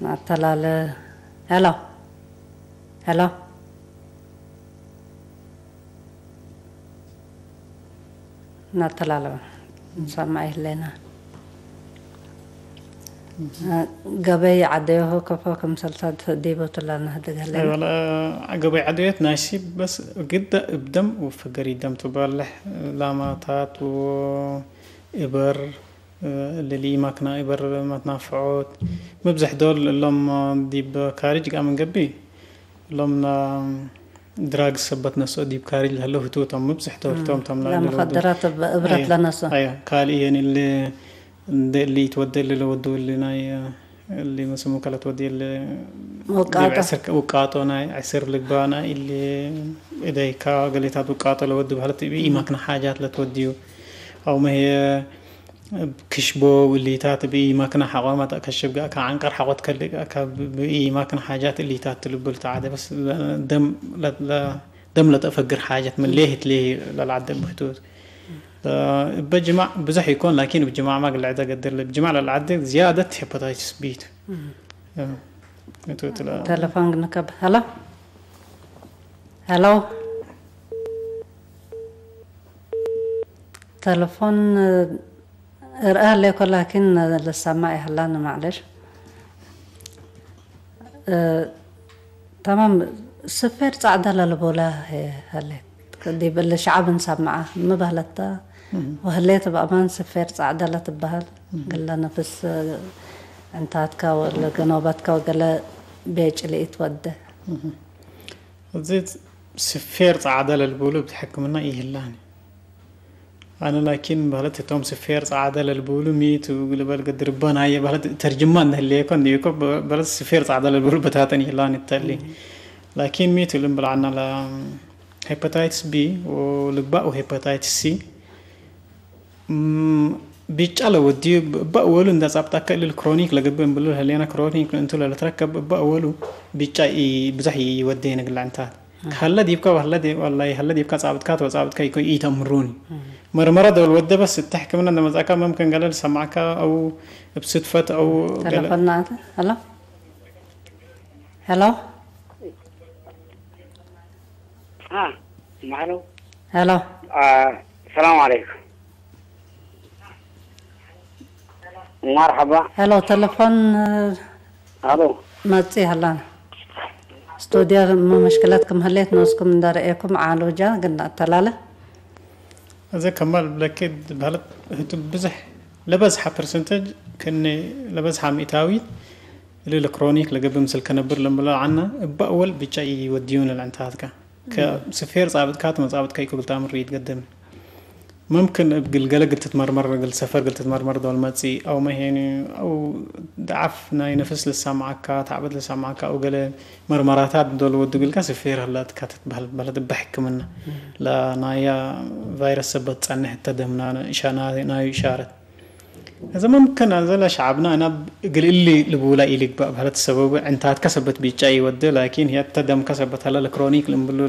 ናተላለ ሄሎ ሄሎ ናተላለበ ንሰማዕ ይህለና ገበይ ዓደዮሆ ከፎ ክምሰልታት ዲቦ ትላና ህደግ ህለና ገበይ ዓደዮት ናይሲ በስ ግዳ እብደም ወፍገር ይደም ትበልሕ ላማታት እበር ልሊ ማክና እበር መትናፍዖት መብዝሕ ዶል እሎም ዲብ ካሪጅ ጋር ምንገቢ እሎም ድራግ ሰበት ነሶ ዲብ ካሪጅ ለህለው ህትውቶም መብዝሕ ዶል ህቶም ቶም ለመኸደራት እብረት ለነሶ ካልእ የን ል እንደ ሊ ይትወደል ለወደወል ናይ اللي مسمو كلا تودي اللي ውቃጦ። عسر وقاطو ناي عسر لقبانا اللي إذا كا قليتات وقاطو لودي بهلت بي إيماكنا حاجات لتوديو أو ما هي ክሽቦ ውሊታት ብኢማክና ሓቋማት ከሽብ ጋር ከዓንቀር ሓቆት ከልእ ጋር ካብ ብኢማክና ሓጃት እሊታት ትልብል ተዓደ በስ ደም ደም ለጠፈግር ሓጀት ምን ሌህ ትሌህ ለልዓደ ብህቱት በጅማዕ ብዙሕ ይኮን ላኪን ብጅማዕ ማግ ልዕደ ገድር ብጅማዕ ለልዓደ ዝያደት ሄፓታይትስ ቢ ቱ ተለፎን ግንከብ ሄሎ ሄሎ ተለፎን እርአ ኣለኮ ላኪን ልሰማዕ ይሃላን ማዕለሽ ተማም ስፌር ጻዕዳ ለልቦላ ሀሌት ዲብ እሊ ሸዓብ እንሰምዓ ምባህለታ ወህሌት በእማን ስፌር ጻዕዳ ለትበሃል ግለ ነፍስ ዕንታትካ ወለ ገኖበትካ ወገለ ቤጭ ልኢት ወደ እዚ ስፌር ጻዕዳ ለልቦሉ ብትሕክምና ይህላኒ ኣነ ላኪን በህለት እቶም ስፌር ጻዕዳ ለልብሉ ሚት ግልበል ገድርበናየ በህለት ተርጅማ እንደህልየኮ እንዲኮ በህለት ስፌር ጻዕዳ ለልብሉ በታተን ይላን ይተሊ ላኪን ሚት ልም ብልዓና ለ ሄፓታይትስ ቢ ልባእ ሄፓታይትስ ሲ ቢጫ ለወዲ ባእ ወሉ እንዳ ጻብጣካ እልል ክሮኒክ ለገብእ እንብሉ ህሌና ክሮኒክ እንቱ ለለትረከብ ባእ ወሉ ቢጫ ብዙሕ ይወደ ንግላዕንታት ሀለ ዲብካ ወሀለ ዲ- ወላሂ ሀለ ዲብካ ጻብጥካ ተወጻብጥካ ይኮ ኢተምሩኒ መርመራ ደወል ወደ በስ እቲ ሕክምና እንደመጻካ መምከን ገለ ዝሰማዕካ ኣው እብ ስድፈት ኣው ገለ ተለፎና ኣተ ሄሎ ሄሎ ها معلو ሄሎ آه السلام عليكم مرحبا ሄሎ ተለፎን الو መጽእ ሃላና ስቱድዮ መሽክላት ከም ህሌት ንስኩም እንዳረኤኩም ዓሉጃ ግን ኣተላለ እዚ ከማል ብለኪ ዝበሃለት ህቱ ብዙሕ ለበዝሓ ፐርሰንተጅ ከነ ለበዝሓ ሚእታዊት ልል ክሮኒክ ለገብእ ምስል ከነብር ለምብሎ ዓና እባ እወል ብጫ ይወድዩ ንልዕንታትካ ስፌር ጻብጥካ ተመጻብጥካ ይክብል ታምር ይትገደም ممكن እብ ግልገለ ግል ትትመርመር ግል ሰፈር ግል ትትመርመር ዶል መጺ ኣው መሄኒ ኣው ضعف ናይ ነፍስ ልሰማዓካ ታዕበት ልሰማዓካ ኣው ገለ መርመራታት ዶል ወዱ ግልካ ስፌር ህላትካ ትትበህል በለት እባ ሕክምና ለናያ ቫይረስ ሰበት ጸንሕ ተደምና ናዩ ኢሻረት እዚ ممكن ኣዘለ ሸዓብና ናብ ግልእሊ ልብውላ ኢልግባእ በለት ሰበቡ ዕንታትካ ሰበት ቢጫ ይወደ ላኪን ህያተ ደምካ ሰበት ሀላ ለክሮኒክ ልንብሉ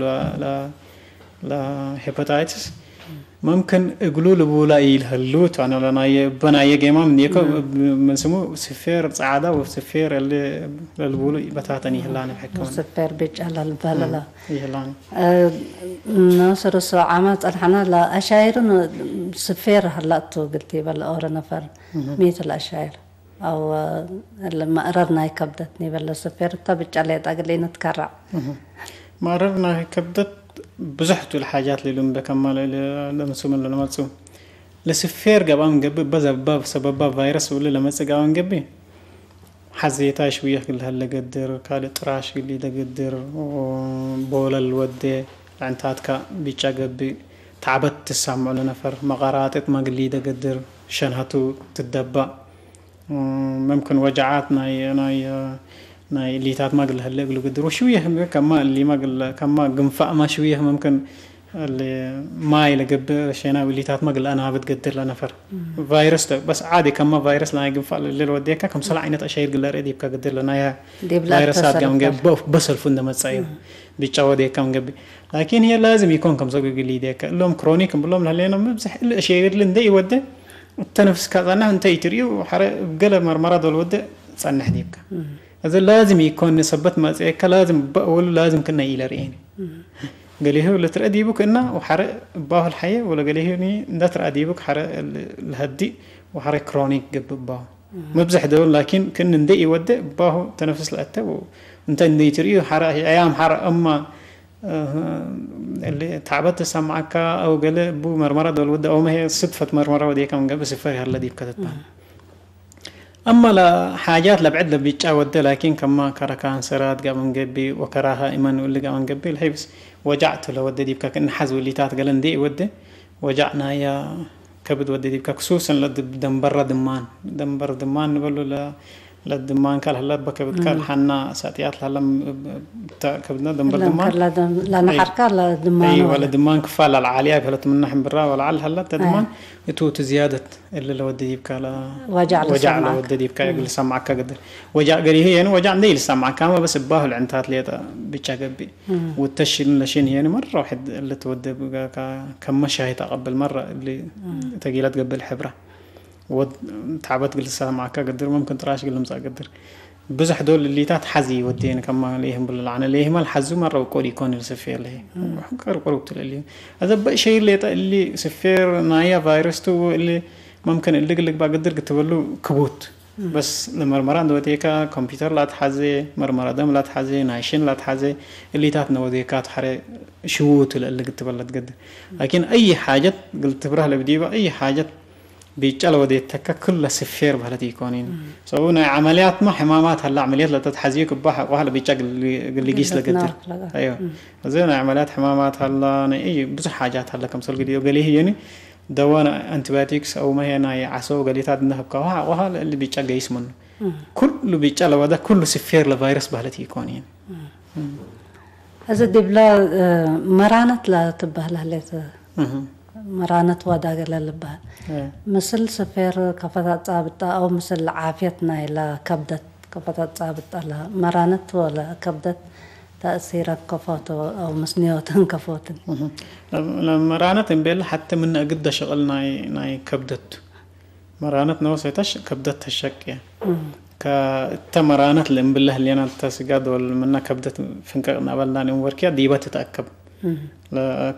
ለሄፓታይትስ ممكن እግሉ ልብውላ ይልሀሉ ታነ ለናየ በናየ ጌማ ምንየኮ ምን ስሙ ስፌር ጸዓዳ ወስፌር ለልብውሉ በታተን ይህላነ ሕክምና ስፌር ቢጫ ለልበለላ ይህላነ ناصر السعامة الحنا لا أشاير سفير هلا تو قلتي بل أور نفر ميت الأشاير أو المأرر ناي كبدت نيبل سفير تبج عليه تقلي نتكرع ማረር ናይ ከብደት ብዙሕ ትብል ሓጃት ሊሉም በከማ ለምስምን ለመፁ ለስፌር ገባም ገቢ በዘባብ ሰበባ ቫይረስ ውል ለመፅ ገባም ገቢ ሓዜታ ሽውየኽ ግልሃል ለገድር ካልእ ጥራሽ ግሊ ለገድር ቦለል ወደ ዕንታትካ ቢጫ ገቢ ታዕበት ትሳምዑ ለነፈር መቐራጥጥ መግሊ ለገድር ሸንሃቱ ትደባእ ممكن وجعات ናይ ናይ ናይ ሊታት ማግል ህለ እግሉ ግድር ወሽው የህም ከማ ሊማ ግለ ከማ ግንፋእ ማ ሽው የህ ممكن ማይ ለገብእ ሸና ሊታት ማግል ኣናብት ገድር ለነፈር ቫይረስ ተ በስ ዓዲ ከማ ቫይረስ ናይ ግንፋእ ለል ወዴካ ከም ሰላ ዓይነት ኣሻይር ግለ ርእ ዲብካ ገድር ለናያ ዲብላ ቫይረሳት ጋም ተሰልፈ። ገ በሰልፉ እንደመጻዩ ቢጫ ወዴካም ገቢ ላኪን ይሄ ላዝም ይኮን ከም ሰጉ ግሊ ዴካ እሎም ክሮኒክ ብሎም ለሌኖም ብዝሕ እሸይርል እንደ ይወደ ተነፍስካ ጸናሕ እንተ ይትርእዩ ሓረ ገለ መርመራ ዶል ወደ ጸንሕ ዲብካ እዚ ላዝም ይኮን ሰበት ማጽኤካ ላዝም በእወሉ ላዝም ክነ ኢለ ርእየኒ ገሊሁ ለትረአ ዲቡ ክእና ወሓረ እባሁ ልሓየ ወለ ገሊሁ እንዳትረአ ዲቡ ሓረ ልሀዲ ወሓረ ክሮኒክ ገብእ እባሁ መብዝሕ ደውን ላኪን ክን እንደ ይወደ እባሁ ተነፍስ ለአተ እንተ እንደ ይትርእዩ ሓረ ኣያም ሓረ እማ ታዕበት ተሰማዓካ ኣው ገለ ቡ መርመራ ዶል ወደ ኣው መሄ ስድፈት መርመራ ወደ ከም ገብ ስፈር ያለ ዲብ ከተታ أما لحاجات لبعد لبيتشا ود لكن كما كرا كانسرات قام نقبي وكراها إيمان ولي قام نقبي الحبس وجعت لو ود ديبكا كن حز ولي تات قال ندي ود وجعنا يا كبد ود ديبكا خصوصا لدنبر دمان دنبر دمان نبلو لا ለድማን ካል ሀላ በከብድ ካል ሐና ሳጥያት ላላ ከብድና ደንበር ድማን ለናሐርካ ለድማን ወለ ድማን ክፋል አልዓሊያ ብህለት ምና ሕንብራ ወልዓል ሀላ ተድማን እቱ ትዝያደት እሊ ለወደ ዲብካ ወጃዕ ለወደ ዲብካ እግል ሰማዕካ ገድር ወጃዕ ገሪህ የን ወጃዕ እንደ ይልሰማዕካ ማ በስ እባሁ ልዕንታት ሌጠ ብቻ ገቢ ወተሽን ለሽን የን መራ ዋሕድ እሊ ተወደ ከመሻሂ ተቀብል መራ እሊ ተጊላት ገብል ሕብራ ወድ ታዕበት ግልሳ ማዕካ ገድር መምክን ጥራሽ ግልምጻ ገድር ብዙሕ ዶል እሊታት ሓዚ ወዴን ከማ ለይህም ብሎ ለዓነ ለይህማል ሓዙ መራ ውቆድ ይኮን ልስፌር ለይ ቀርቆር ውትል እሊ ኣዘ በእሸይ ሌጠ እሊ ስፌር ናያ ቫይረስ ቱ እሊ መምክን እልግ ልግባ ገድር ክትበሉ ክቡት በስ ለመርመራ እንደወዴካ ኮምፒውተር ላትሓዘ መርመራ ደም ላትሓዘ ናሽን ላትሓዘ እሊታት ነወዴካ ትሓረ ሽውቱ ለእልግ ትበለት ገድር ላኪን ኣይ ሓጀት ግልትብራህ ለብዲባ ኣይ ሓጀት ቢጫ ለወዴተካ ክለ ስፌር ባህለት ይኮኒን ሰው ናይ ዓመልያት ማ ሕማማት ሀላ ዓመልያት ለተትሓዝዩ ክባ ሐቆ ሀለ ቢጫ ግልጊስ ለገድር ኣዮ እዚ ናይ ዓመልያት ሕማማት ሀላ ናይ እዩ ብዙሕ ሓጃት ሀለ ከምሰል ግዲዮ ገሊህ የኒ ደዋ ኣንቲባዮቲክስ ኣው መሄ ናይ ዓሰው ገሊታት እናህብካ ውሃ ውሃ ለእሊ ቢጫ ገይስ ምኑ ኩሉ ቢጫ ለወደ ኩሉ ስፌር ለቫይረስ ባህለት ይኮኒን እዚ ዲብላ መራነት ለትበህል ህሌት መራነት ዋዳ ገለ ልበሃል። ምስል ስፌር ከፈታ ጻብጣ ኣው ምስል ዓፍየት ናይ ለከብደት ከፈታ ጻብጣ ለመራነት ወለ ከብደት ተእሲረት ከፎቶ ኣው ምስንዮትን ከፎትን። ለመራነት እምቤለ ሓተ ምነ እግደ ሸቕል ናይ ከብደት መራነት ነወሰይታሽ ከብደት ተሸቅየ። እተ መራነት ለእምብለ ህሌና ተስጋድ ወል ምና ከብደት ፍንቀቅ ናበልና ንእም ወርኪያ ዲባ ትትኣከብ።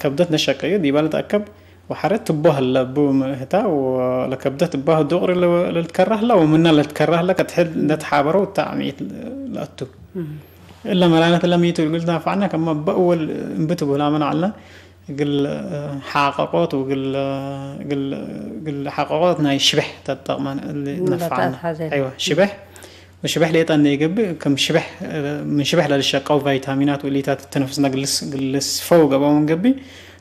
ከብደት ነሸቀዩ ዲባ ልትኣከብ ወሓረ ትቦ ህለ ቡ ምህታ ለከብደት እባህ ዱቅሪ ለልትከራ ህላ ወምና ለልትከራ ህላ ከትሕል እንደተሓበረው እታ ዓሚት ለኣቱ። እለ መራነት ለሚቱ ልግል ታፋዕና ከማ በእወል እምብት ብህላ መናዕልና እግል ሓቀቆት ወግል እግል እግል ሓቀቆት ናይ ሽብሕ ተጠቅመን እሊ ነፋዕና። ተትሓዘ። ኣይዋ ሽብሕ ወሽብሕ ሌጣ እንደ ይገብእ ከም ሽብሕ ምን ሽብሕ ለልሸቀው ቫይታሚናት ወሊታት ተነፍስና ግልስ ግልስ ፈው ገባውን ገቢ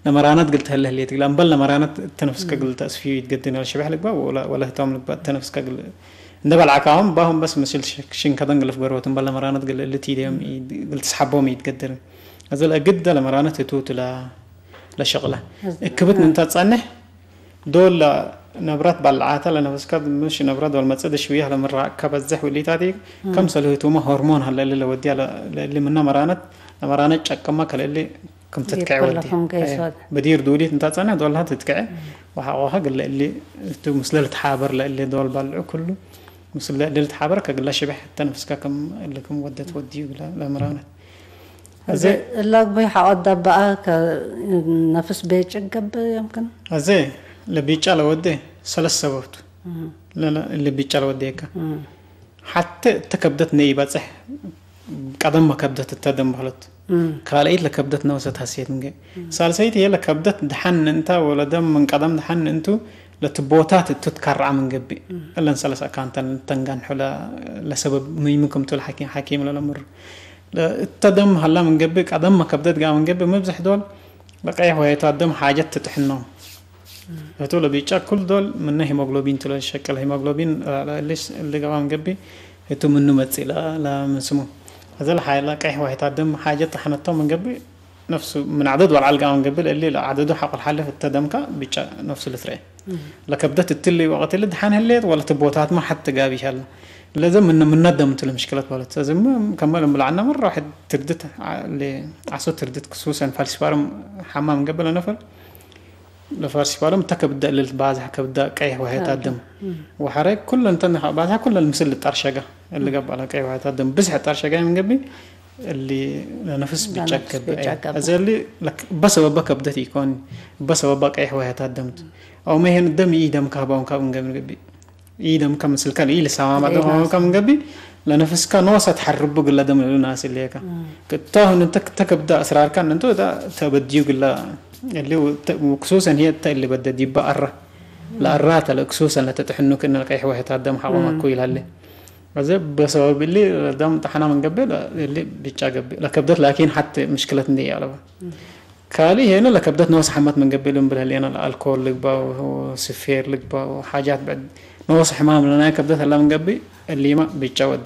ለመራነት ግል ተህለህ ሌት ግላ እምበል ለመራነት ተነፍስከ ግል ተስፊ ይትገድን ያል ሽብሕ ልግባ ወላ ወላ ህታውም ልግባ ተነፍስከ ግል እንደ በልዓካሁም ባሁም በስ ምስል ሽንከተን ግልፍ ገርወት እምበል ለመራነት ግል እልት ይደም ግል ትስሓቦም ይትገድርን እዚ ለግድ ለመራነት ህቱት ላ ለሸቕላ እክብት ንንታ ጸንሕ ዶል ነብረት ባልዓታ ለነፍስካ ምሽ ነብረት ወልመጽእ ደሽውያ ለምራእካ በዝሕ ውሊታት ከም ሰልህቱማ ሆርሞን ሀለ እሊ ለወዲያ ለእሊ ምና መራነት ለመራነት ጨቅማ ከለእሊ ከም ትትከዐ ወዲ በዲር ዱሊት እንታ ጸንሕ ዶልሃ ትትከዐ ወሓቆሃ ግለ እሊ እቱ ምስለ ልትሓበር ለእሊ ዶል ባልዑ ኩሉ ምስለ እሊ ልትሓበር ከግላ ሽብሕ ተነፍስካ ከም እሊ ከም ወደት ወዲዩ ግላ ለመራነት እዚ እላግቦይ ሓቆት ዳባኣ ነፍስ ቤጭ ገብእ يمكن እዚ ለቢጫ ለወደ ሰለስተ ሰበብቱ ለቢጫ ለወደየካ ሓተ እተ ከብደት ነይ ይበፅሕ ቀደም ከብደት እተ ደም በህለት ካልአይት ለከብደት ነወሰት ሀሴት እንገ ሳልሰይት እየ ለከብደት ድሓን እንታ ወለደም ምን ቀደም ድሓን እንቱ ለትቦታት እቱ ትካርዓ ምን ገብእ እለን ሰለስ ኣካንተን ተንጋንሑ ለሰበብ ምይምክምቱ ለሓኪም ለለምሩ እተ ደም ሀላ ምንገብእ ቀደም ከብደት ጋር ምንገብእ መብዝሕ ዶል ለቀይሕ ወይታ ደም ሓጀት ትጥሕኖ እቱ ለቢጫ ኩል ዶል ምነ ሂሞግሎቢን ትለ ሸቅል ሂሞግሎቢን ልሽ ልገባ ምንገብእ እቱ ምኑ መጽእ ለምንስሙ እዚ ለሓይላ ቀይሕ ዋይታ ደም ሓጀት ተሓነቶ ምንገብእ ነፍሱ ምን ዓደድ ወልዓል ጋር ምንገብእ ለእሊ ለዓደዱ ሓቁል ሓልፍ እተ ደምካ ቢጫ ነፍሱ ልትረአ ለከብደት እትሊ ወቅት ል ድሓን ህሌት ወለ ትቦታት ማ ሓት ትጋቢ ሻል ለዘ ምን ምናደም ትል ምሽክለት ማለት እዚ ከመ ለምብላዕና መራ ዋሕድ ትርድት ዓሶ ትርድት ክሱሰን ፋልሲፋርም ሓማም ገበለ ነፈር ለፋልሲፋርም እተ ከብዳ እልል ባዝሕ ከብዳ ቀይሕ ወሄታ ደም ወሓረ ኩለ እንተ ባዝሕ ኩለ ምስል ጣርሸጋ እሊ ገባላ ቀይሕ ወሄታ ደም ብዝሕ ጣርሸጋ የምንገቢ እሊ ለነፍስ ቢጫ ገብ እዚ እሊ በሰበባ ከብደት ይኮን በሰበባ ቀይሕ ወሄታ ደምት ኣው መሄን ደም ይደም ካባውን ካብ እንገቢ ይደም ከም ስልካ ይልሳማማ ደም ከም ገቢ ለነፍስካ ኖሳ ትሓርቡ ግላ ደም ልሉ ናስ ኢለካ ክታሁን እንተ ተከብዳ እስራርካ እንተ ተበድዩ ግላ ክሱሰን ህየ እተ እሊ በደ ዲባ ኣራ ለኣራ ተለ ክሱሰን ለተጥሕኑ ክእነ ቀይሕ ወሕታት ደም ሓቆም ኣኩ ይላለ እዚ በሰበብ እሊ ደም ጠሓና ምን ገቢ እሊ ብጫ ገቢ ለከብደት ላኪን ሓት ምሽክለት እንደ ያለባ ካሊ ሄነ ለከብደት ነወስ ሓመት ምን ገቢ ልንብል ህሌና ለኣልኮል ልግባው ስፌር ልግባው ሓጃት ብዕድ ንኡስ ሕማም ለናይ ከብደት ሀላ ምንገቢ እሊማ ብጫ ወዲ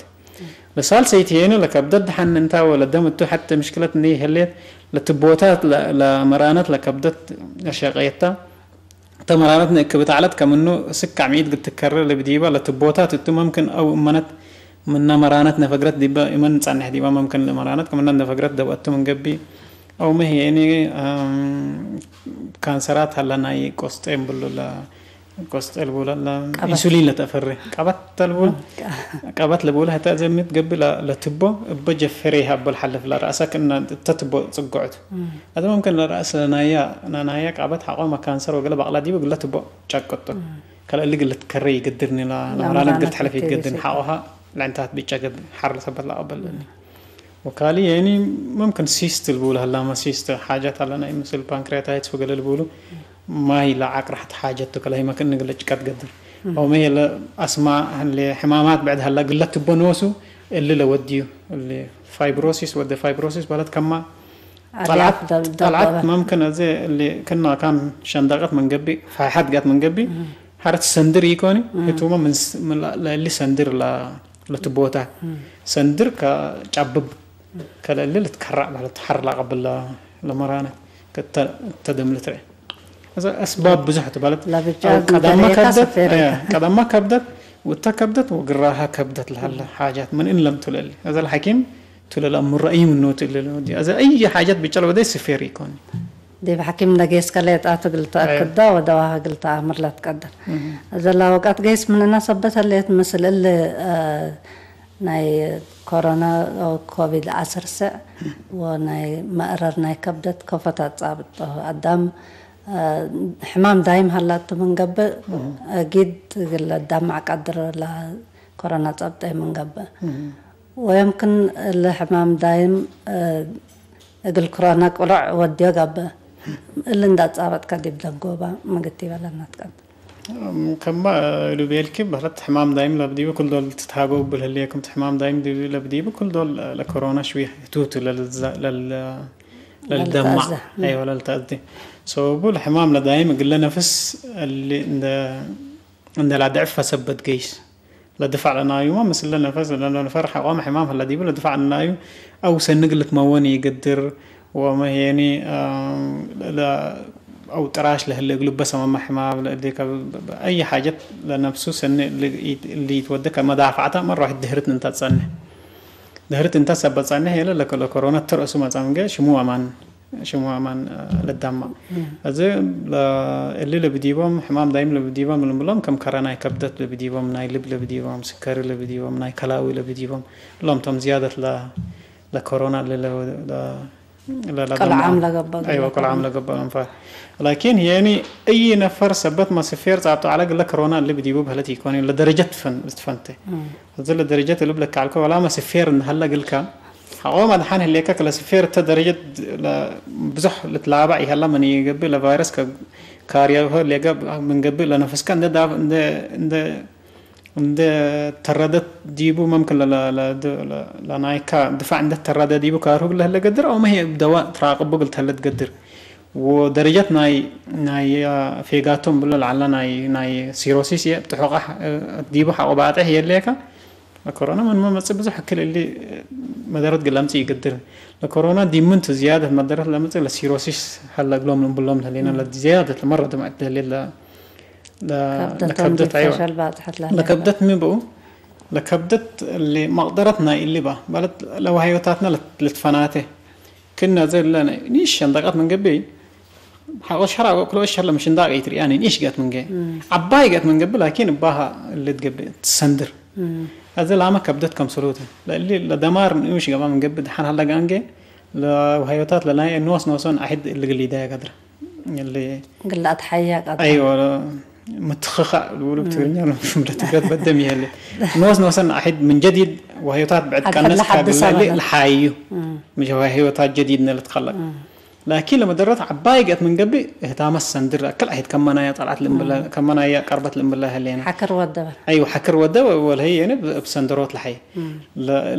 ለሳልሰይቲ ሄኑ ለከብደት ደሓን እንታ ወለደም እቱ ሓተ ምሽክለት እንዲ ህሌት ለትቦታት ለመራነት ለከብደት ለሸቀየታ ተመራነት ንእክብት ዓለት ከምኑ ስካዕ ሚኢት ግትከረ ለብዲባ ለትቦታት እቱ መምክን አው እመነት ምና መራነት ነፈግረት ዲባ እመን ጻንሕ ዲባ መምክን ለመራነት ከምና ነፈግረት ደብአቱ ምንገቢ አው መህየኒ ካንሰራት ሀላ ናይ ቆስጤ እምብሉ ለ ቆስጠል ቦላ ኢንሱሊን ለተፈሪ ቀበት ተልቦል ቀበት ለቦላ ህታ ዘምት ገብ ለትቦ እበ ጀፈሬ ሀበል ሐለፍ ለራእሳ ከና ተትቦ ጽግዕቱ አተማም ከን ለራእስ ናያ ናናያ ቀበት ሐቆ መካንሰር ወገለ ባቅላ ዲቡ ግለ ትቦ ጨቅጡ ከለእሊ ግለ ትከረ ይገድርኒ ለመራነት ግለ ትሐለፍ ይገድርኒ ሐቆሃ ለዕንታት ብጫ ገብ ሐር ሰበት ለቀበለኒ وكالي يعني ممكن سيست البول هلا ما سيست حاجات هلا أنا مثل بانكرياتايتس وقال البولو ما هي لا عقرحة حاجات كلها ما كنا نقول لك قد قدر أو ما هي لا أسماء اللي حمامات بعد هلا قلت بنوسو اللي لوديو اللي فايبروسيس ودي فايبروسيس بلد كما طلعت طلعت ممكن زي اللي كنا كان شندقت من قبي فحد قات من قبي حرت سندر يكوني هتوما من اللي سندر لا ለቲ ቦታ ሰንድር ከጫብብ ከለሊ ልትከራዕ ማለት ሓር ላቀብል ለመራነ ተደምልትረ እዛ ኣስባብ ብዙሕ ትባለት ለብቻ ቀዳማ ጉዳይ ከብደት ከስፌር ቀዳማ ከብደት ወታ ከብደት ወግራሃ ከብደት ለሃለ ሓጃት ምን እንለም ትለሊ እዛ ለሐኪም ትለላ ምራእይ ምኖ ትለሊ እዛ ኣይ ሓጃት ብቻ ለወደ ስፌር ይኮን ዲብ ሓኪም ለጌስ ከለየጣቱ ግልታ ክዳ ወደዋ ግልታ ኣምር ላትቀደር ዘላ ወቃት ጌስ ምንና ሰበት ለየት ምስል እል ናይ ኮሮና ኮቪድ ዓሰርተ ወናይ መእረር ናይ ከብደት ከፈታት ጻብጦ ኣዳም ሕማም ዳይም ሃላቱ ምንገብእ ጊድ ግለ ዳም ዓቃድር ላ ኮሮና ጸብጠ ምንገብእ ወየምክን ለሕማም ዳይም እግል ክሮና ቅሉዕ ወድዮ ጋበ እል እንዳጻበጥካ ዲብ ደንጎባ ምግቲ በለናት ቀጥ ከማ ኢሉ ቤልኪ በህለት ሕማም ዳይም ለብዲቡ ኩል ዶል ትትሃገው ብልህልየኩም ሕማም ዳይም ለብዲቡ ኩል ዶል ለኮሮና ሽዊ ህቱቱ ለልደማ ኣይወ ለልተእዚ ሰበቡ ለሕማም ለዳይም እግለ ነፍስ እንደ ላድዕፍ ፈሰበት ገይስ ለድፋዕ ለናዩማ ምስለ ነፈስ ለነፈር ሐቆም ሕማም ለዲቡ ለድፋዕ ለናዩ አው ሰንግ ልትመወን ይግድር ወመሄኒ አው ጥራሽ ለህለ እግሉ በሰመመ ሕማም ለእዴ አይ ሓጀት ለነፍሱ ሰኒ ልይትወደ ከመዳፋዕታ መር ዋሕድ ድህርት እንታ ትጸንሕ ድህርት እንታ ሰበት ጸንሕ የለ ለኮሮና ተርእሱ መጻምገ ሽሙ አማን ሽሙ ኣማን ለዳማ እዚ እሊ ለብዲቦም ሕማም ዳይም ለብዲቦም ልምብሎም ከም ከረናይ ከብደት ለብዲቦም ናይ ልብ ለብዲቦም ስከሪ ለብዲቦም ናይ ከላዊ ለብዲቦም ሎም ቶም ዝያደት ለኮሮና ቀልዓም ለገባ ኣይወ ቀልዓም ለገባ ለንፋ ላኪን የኒ እይ ነፈር ሰበት ማስፌር ጻብጦ ዓለ ግለ ኮሮና እሊ ብዲቡ በህለት ይኮን ለደረጀት ትፈንተ እዚ ለደረጀት እልብ ለካልኮ ወላ ማስፌር እንደሃለ ግልካ ሓቆ መድሓን ህሌካ ክለስፌር እተ ደረጀት ብዙሕ ልትላባዕ ይሃላ መን ይገብእ ለቫይረስ ካርያ ሌጋ ምንገብእ ለነፍስካ እንደ ተረደት ዲቡ መምክን ለናይካ ድፋዕ እንደ ተረደ ዲቡ ካርሁግ ለህለ ገድር ኣው መሄ ደዋ ትራቅቡ ግልተለ ትገድር ወደረጀት ናይ ናይ ፌጋቶም ብሎ ለዓላ ናይ ናይ ሲሮሲስ እየ ጥሑቃ ዲቡ ሓቆ ባጥሕ የለካ ኮሮና መን መመጽእ ብዙሕ እክል እሊ መደረት ግለምጽእ ይግድር ለኮሮና ዲምንቱ ዝያደት መደረት ለምጽእ ለሲሮሲስ ሀላ እግሎም ልንብሎም ለሌና ለዝያደት ለመረ ድምዕት ለሌ ለከብደት ኣይዋ ለከብደት ምን በኡ ለከብደት መቅደረት ናይ እሊ ባ ማለት ለዋህዮታትና ልትፈናተ ክና ዘለ ኒሽ ሸንደቀት መንገቢ ሓቆ ሸራ ወክሎ ሸር ለምሽንዳቅ ይትሪያኒ ኒሽ ገት መንገ ዓባይ ገት መንገቢ ላኪን እባሃ ልትገቢ ትሰንድር እዚ ላማ ከብደት ከም ስሉት ለሊ ለደማር ንኡሽ ገባ መንገብ ድሓን ሃላ ጋንገ ለውሃዮታት ለላይ ንወስ ንወሶን ኣሕድ ልግል ይዳያ ገድር ሊ ግላት ሓያ ቀጥ ኣይወ ምትኽኻእ ዝብሉ ብትግርኛ ለትግረት በደም ይሄል ንወስ ንወሰን ኣሕድ ምን ጀዲድ ውሃዮታት ብዕድ ቀነስ ካግላሊ ለሓዩ ምሽ ውሃዮታት ጀዲድ ነልትኸለቅ ላኪን ለመደረት ዓባይ ገት ምን ገብእ እህታመ ሰንድር ኣክል ኣሄት ከመናያ ጠልዓት ልምብላ ከመናያ ቀርበት ልምብላ ህሌና ሓክር ወደበ ኣይ ሓክር ወደበ ወልሀይ የነ ብሰንድሮት ለሓይ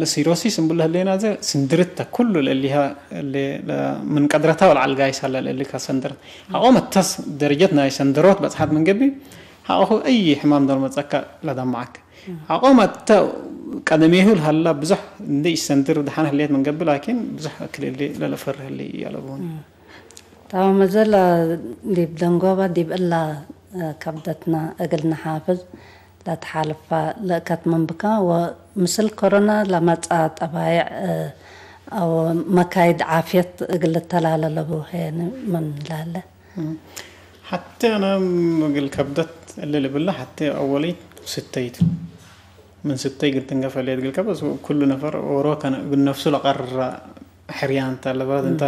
ለሲሮሲስ እምብላ ህሌና ዘ ስንድርተ ኩሉ ለሊሃ ምን ቀድረታ ወልዓል ጋይስ ኣላ ለሊካ ሰንድርት ኣቆመ ተስ ደረጀት ናይ ሰንድሮት በጽሓት ምን ገቢ ሓቆኹ እይ ሕማም ዶር መጸካ ለዳማዓክ ሓቆም ኣታ ቀደሜሁ ሃላ ብዙሕ እንደ ይሰንድር ድሓን ህልየት መንገብ ላኪን ብዙሕ ክልል ለለፈር ህል ያለብሁን ታው መዘላ ዲብ ደንጎባ ዲብ እላ ከብደትና እግል ንሓፍዝ ለትሓልፋ ለእከት መንብካ ወምስል ኮሮና ለመጻ ጠባይዕ ኣው መካይድ ዓፍየት እግል ተላለለቡ ሄን ምን ላለ ሓቲ ኣነ ምግል ከብደት እለ ልብላ ሓቲ ኣወለይት ስተይት ምን ስተይ ግል ትንገፈ ለየት ግል ከበስ ኩሉ ነፈር ኦሮ ከነ እግል ነፍሱ ለቀራ ሕርያን ተለባት እንተ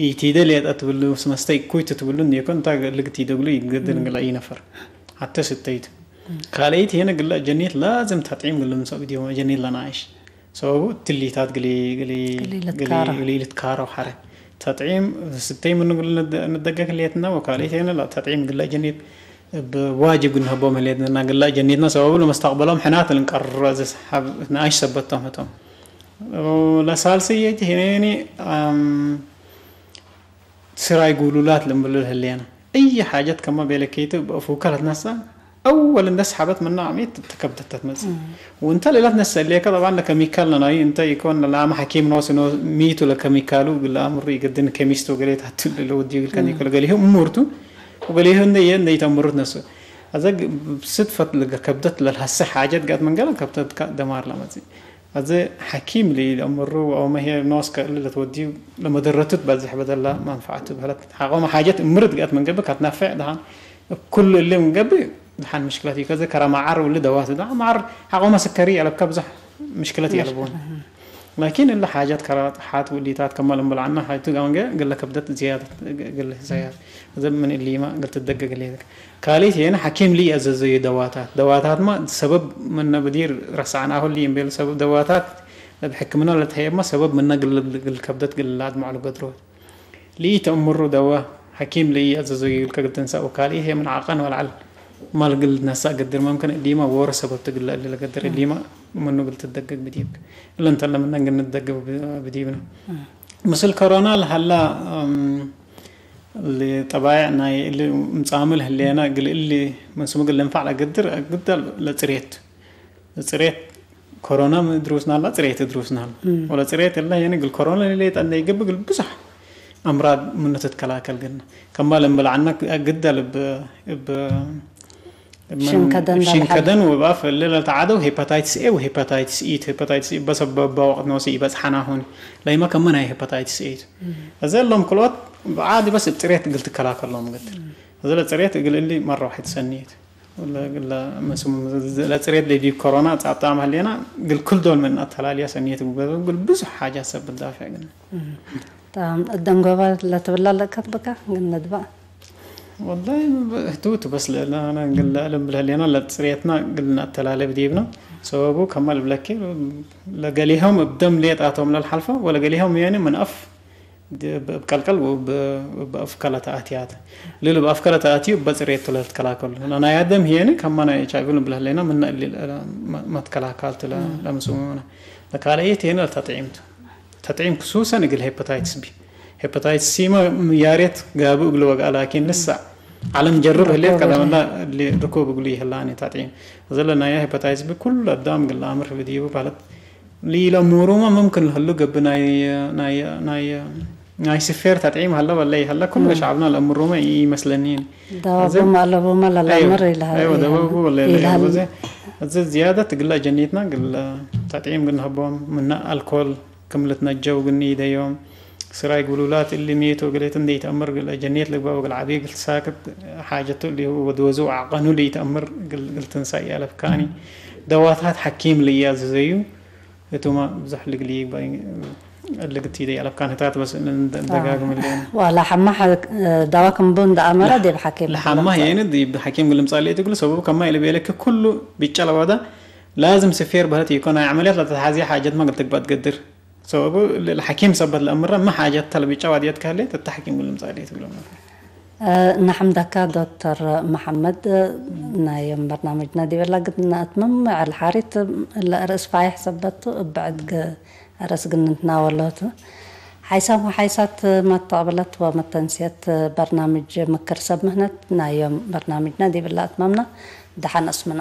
ኢቲደ ለየት ኣትብሉ መስተይ ኩይት ትብሉ እንዲኮ እንታ ልግ ቲደግሉ ይገድል ግላ ይነፈር ሓቲ ስተይት ካልአይት ሄነ ግላ ጀኒት ላዝም ተጥዒም ግል ምሰብ ዲዮ ጀኒት ለናይሽ ሰበቡ ትሊታት ግሊ ግሊ ግሊ ልትካረው ሓረ ተጥዒም ስተይ ምኑ ግል ንደገ ክልየትና ወካልአይት ሄነ ላ ተጥዒም ግላ ጀኒት ብዋጅብ ግን ህቦም ህልየትና ግላ ጀኒትና ሰበቡ ለመስተቅበሎም ሕናት ልንቀረ ዝስሓብ ንኣሽ ሰበቶም ህቶም ለሳልሰየት ሄኔኒ ስራይ ጉሉላት ልንብሉ ህልየና እይ ሓጀት ከማ ቤለከይት ብእፉካ ለትነሳ أول እንደስ ሓበት ምና ዓሚት ተከብደት ተትመጽእ ወንተ ሌላት ነሰ ሌከ طبعا ለከሚካል ነናይ እንተ ይኮን ለላማ ሐኪም ነው ስኖ ሚቱ ለከሚካሉ ግላ ምሩ ይገድን ከሚስቶ ገሌት አትል ለውዲ ይግል ከን ይኮል ገሊሁ ምርቱ ወገሊሁ እንደ የ እንደ ይተምሩት ነሱ አዘ ስትፈት ለከብደት ለልሐሰ ሓጀት ጋት መንገላ ከብተት ደማር ለመጽእ አዘ ሐኪም ለይለምሩ አው መሄ ኖስ ከእልለት ወዲዩ ለመደረቱት በዝሕ በደላ መንፈዓቱ በህለት ሓቆመ ሓጀት እምርት ገአት መንገብ ካትናፍዕ ድሃን እብ ኩሉ እሊ መንገብ ድሓን ምሽክለት እዩ ከዚ ከራ መዓር ውሊ ደዋት ዳ መዓር ሓቆመ ስከሪ ያለብካ ብዙሕ ምሽክለት ያለብውን ላኪን እለ ሓጃት ከራ ጥሓት ውሊታት ከማ ለምበልዓና ሓይቱ ጋንገ ግለ ከብደት ዝያደት ግለ ዘያት እዚ ምን እሊማ ግልትደገ ግሌትክ ካልእ የነ ሓኪም ሊ ያዘዘዩ ደዋታት ደዋታትማ ሰበብ ምነ ብዲር ረሳዕናሁ ሊ እምቤል ሰበብ ደዋታት እብ ሕክምና ለተሀየብማ ሰበብ ምነ ግል ከብደት ግል ኣድማዕሉ ገድሮት ሊ ተእምሩ ደዋ ሓኪም ሊ ያዘዘዩ ግል ከግል ትንሳእ ወካልእ ሄ ምን ዓቀን ወልዓል ማል ግል ነሳእ ገድር መምከን እሊማ ወረ ሰበብ ትግለ እሊ ለገድር እሊማ ምኑ ግል ትደገግ ብዲብክ እለ እንተለ ምነ ግል ንደገብ ብዲብና ምስል ኮሮና ለሃላ ጠባይዕ ናይ እሊ ምጻምል ህሌና እግል እሊ ምን ስሙ እግል ልንፋዕ ለግድር እግዳ ለጽሬት ጽሬት ኮሮና ድሩስና ላ ጽሬት ድሩስና ላ ወለ ጽሬት እላ የኒ እግል ኮሮና ሌሌ ጠነ ይግብ እግል ብዙሕ ኣምራድ ምኑ ትትከላከል ግን ከማ ለምበልዓና ግዳ ልብ እብ ሽንከደን ሽንከደን ወባፍ ለለ ተዓደው ሄፓታይትስ ኤ ወሄፓታይትስ ኢት ሄፓታይትስ ኢ በሰበባ ወቅት ነወሲ ይበጽሓና ሁን ላይማ ከመ ናይ ሄፓታይትስ ኤት እዚ ሎም ክልኦት ብዓዲ በስ እብ ጽሬት እግል ትከላከሎም ግድር እዚ ለጽሬት እግል እሊ መረ ዋሕድ ሰኒት ለጽሬት ለዲ ኮሮና ጻብጣ ማህሌና ግል ኩል ዶል ምን ኣተላልያ ሰኒት ግል ብዙሕ ሓጃ ሰብ ብዳፊዕ ግን ደንጎባ ለትብላ ለቀት በቃ ግን ነድባ ወላሂ ህትውት በስ ለና ግለ ልብል ህሌና ለጽሬትና ግልና ኣተላለ ብዲብና ሰበቡ ከማ ልብለኪ ለገሊሆም እብደም ሌጣቶም ለልሓልፈ ወለገሊሆም የኒ ምን ኣፍ ብቀልቀል ብኣፍ ከለተ ኣትያት ልል ብኣፍ ከለተ ኣትዩ በጽሬቱ ለልትከላከሉ ናይ ኣደም የኒ ከማ ናይ ኤች ኣይቪ ንብል ህሌና ምነ እሊ መትከላካልቱ ለምስሙና ለካልአየት የኒ ለተጥዒምቱ ተጥዒም ክሱሰን እግል ሄፓታይትስ ቢ ሄፓታይትስ ሲማ ያሬት ጋቡ እግል ወግኣ ላኪን ልሳ ዓለም ጀርብ ህሌት ቀደመላ ርኩብ እግሉ ይህላኒ ተጥዒም እዘለ ናያ ሄፓታይትስ ቢ ኩሉ ኣዳም ግል ኣምር ብዲቡ ማለት ሊለምሩማ ምምክን ለህሉ ገብ ናይ ናይ ናይ ናይ ስፌር ተጥዒም ሀለ ወለ ይሀለ ኩሉ ሻዕብና ለምሩማ ይመስለኒ ዳዋቡማ ኣለቡማ ለላምር ይልሃል ደበቡ ወለ እዚ ዝያደት ግላ ጀኒትና ግላ ተጥዒም ግንሀቦም ምና ኣልኮል ክምልት ነጀው ግን ይደዮም ስራይ ጉሉላት እሊ ሜት ወግሌት እንደ ይተእምር ግለ ጀኔት ልግባ ወግል ዓቢ ግል ሳክት ሓጀቱ እሊ ወድወዙ ዓቀኑ እሊ ይተእምር ግል ትንሳእ ያለፍካኒ ደዋታት ሓኪም ልያዝዘዩ እቱማ ብዙሕ ልግሊ ይግባይ ልግቲ ደ ያለፍካን ህታት በስ ደጋግም ልን ዋላ ሓማ ዳዋ ከምቦ እንደ ኣመራ ደብ ሓኪም ለሓማ የን ብሓኪም ግልምጻ ሌት ግሉ ሰበቡ ከማ ኢለ ቤለክ ኩሉ ቢጫ ለዋዳ ላዝም ስፌር በህለት ይኮን ናይ ዓመልያት ለተትሓዚ ሓጀት መግል ትግባ ትገድር ሰበቡ ለሓኪም ሰበት ለእምራ ማ ሓጀት ተለ ቢጫ ዋድየት ካለ ተታ ሓኪም ግልምጻ ሌት ግሉ ንሓምዳካ ዶክተር መሓመድ ናይ ዮም በርናምጅና ዲበላ ግድና ኣትምም ዕል ሓሪት ለርእስ ፋይሕ ሰበቱ እብዕድ ርእስ ግንንትና ወሎቱ ሓይሳም ሓይሳት መተቐብለት ወመተንስየት በርናምጅ ምክር ሰብ ምህነት ናዮም በርናምጅና ዲብላ ኣትማምና ደሓን ኣስምና።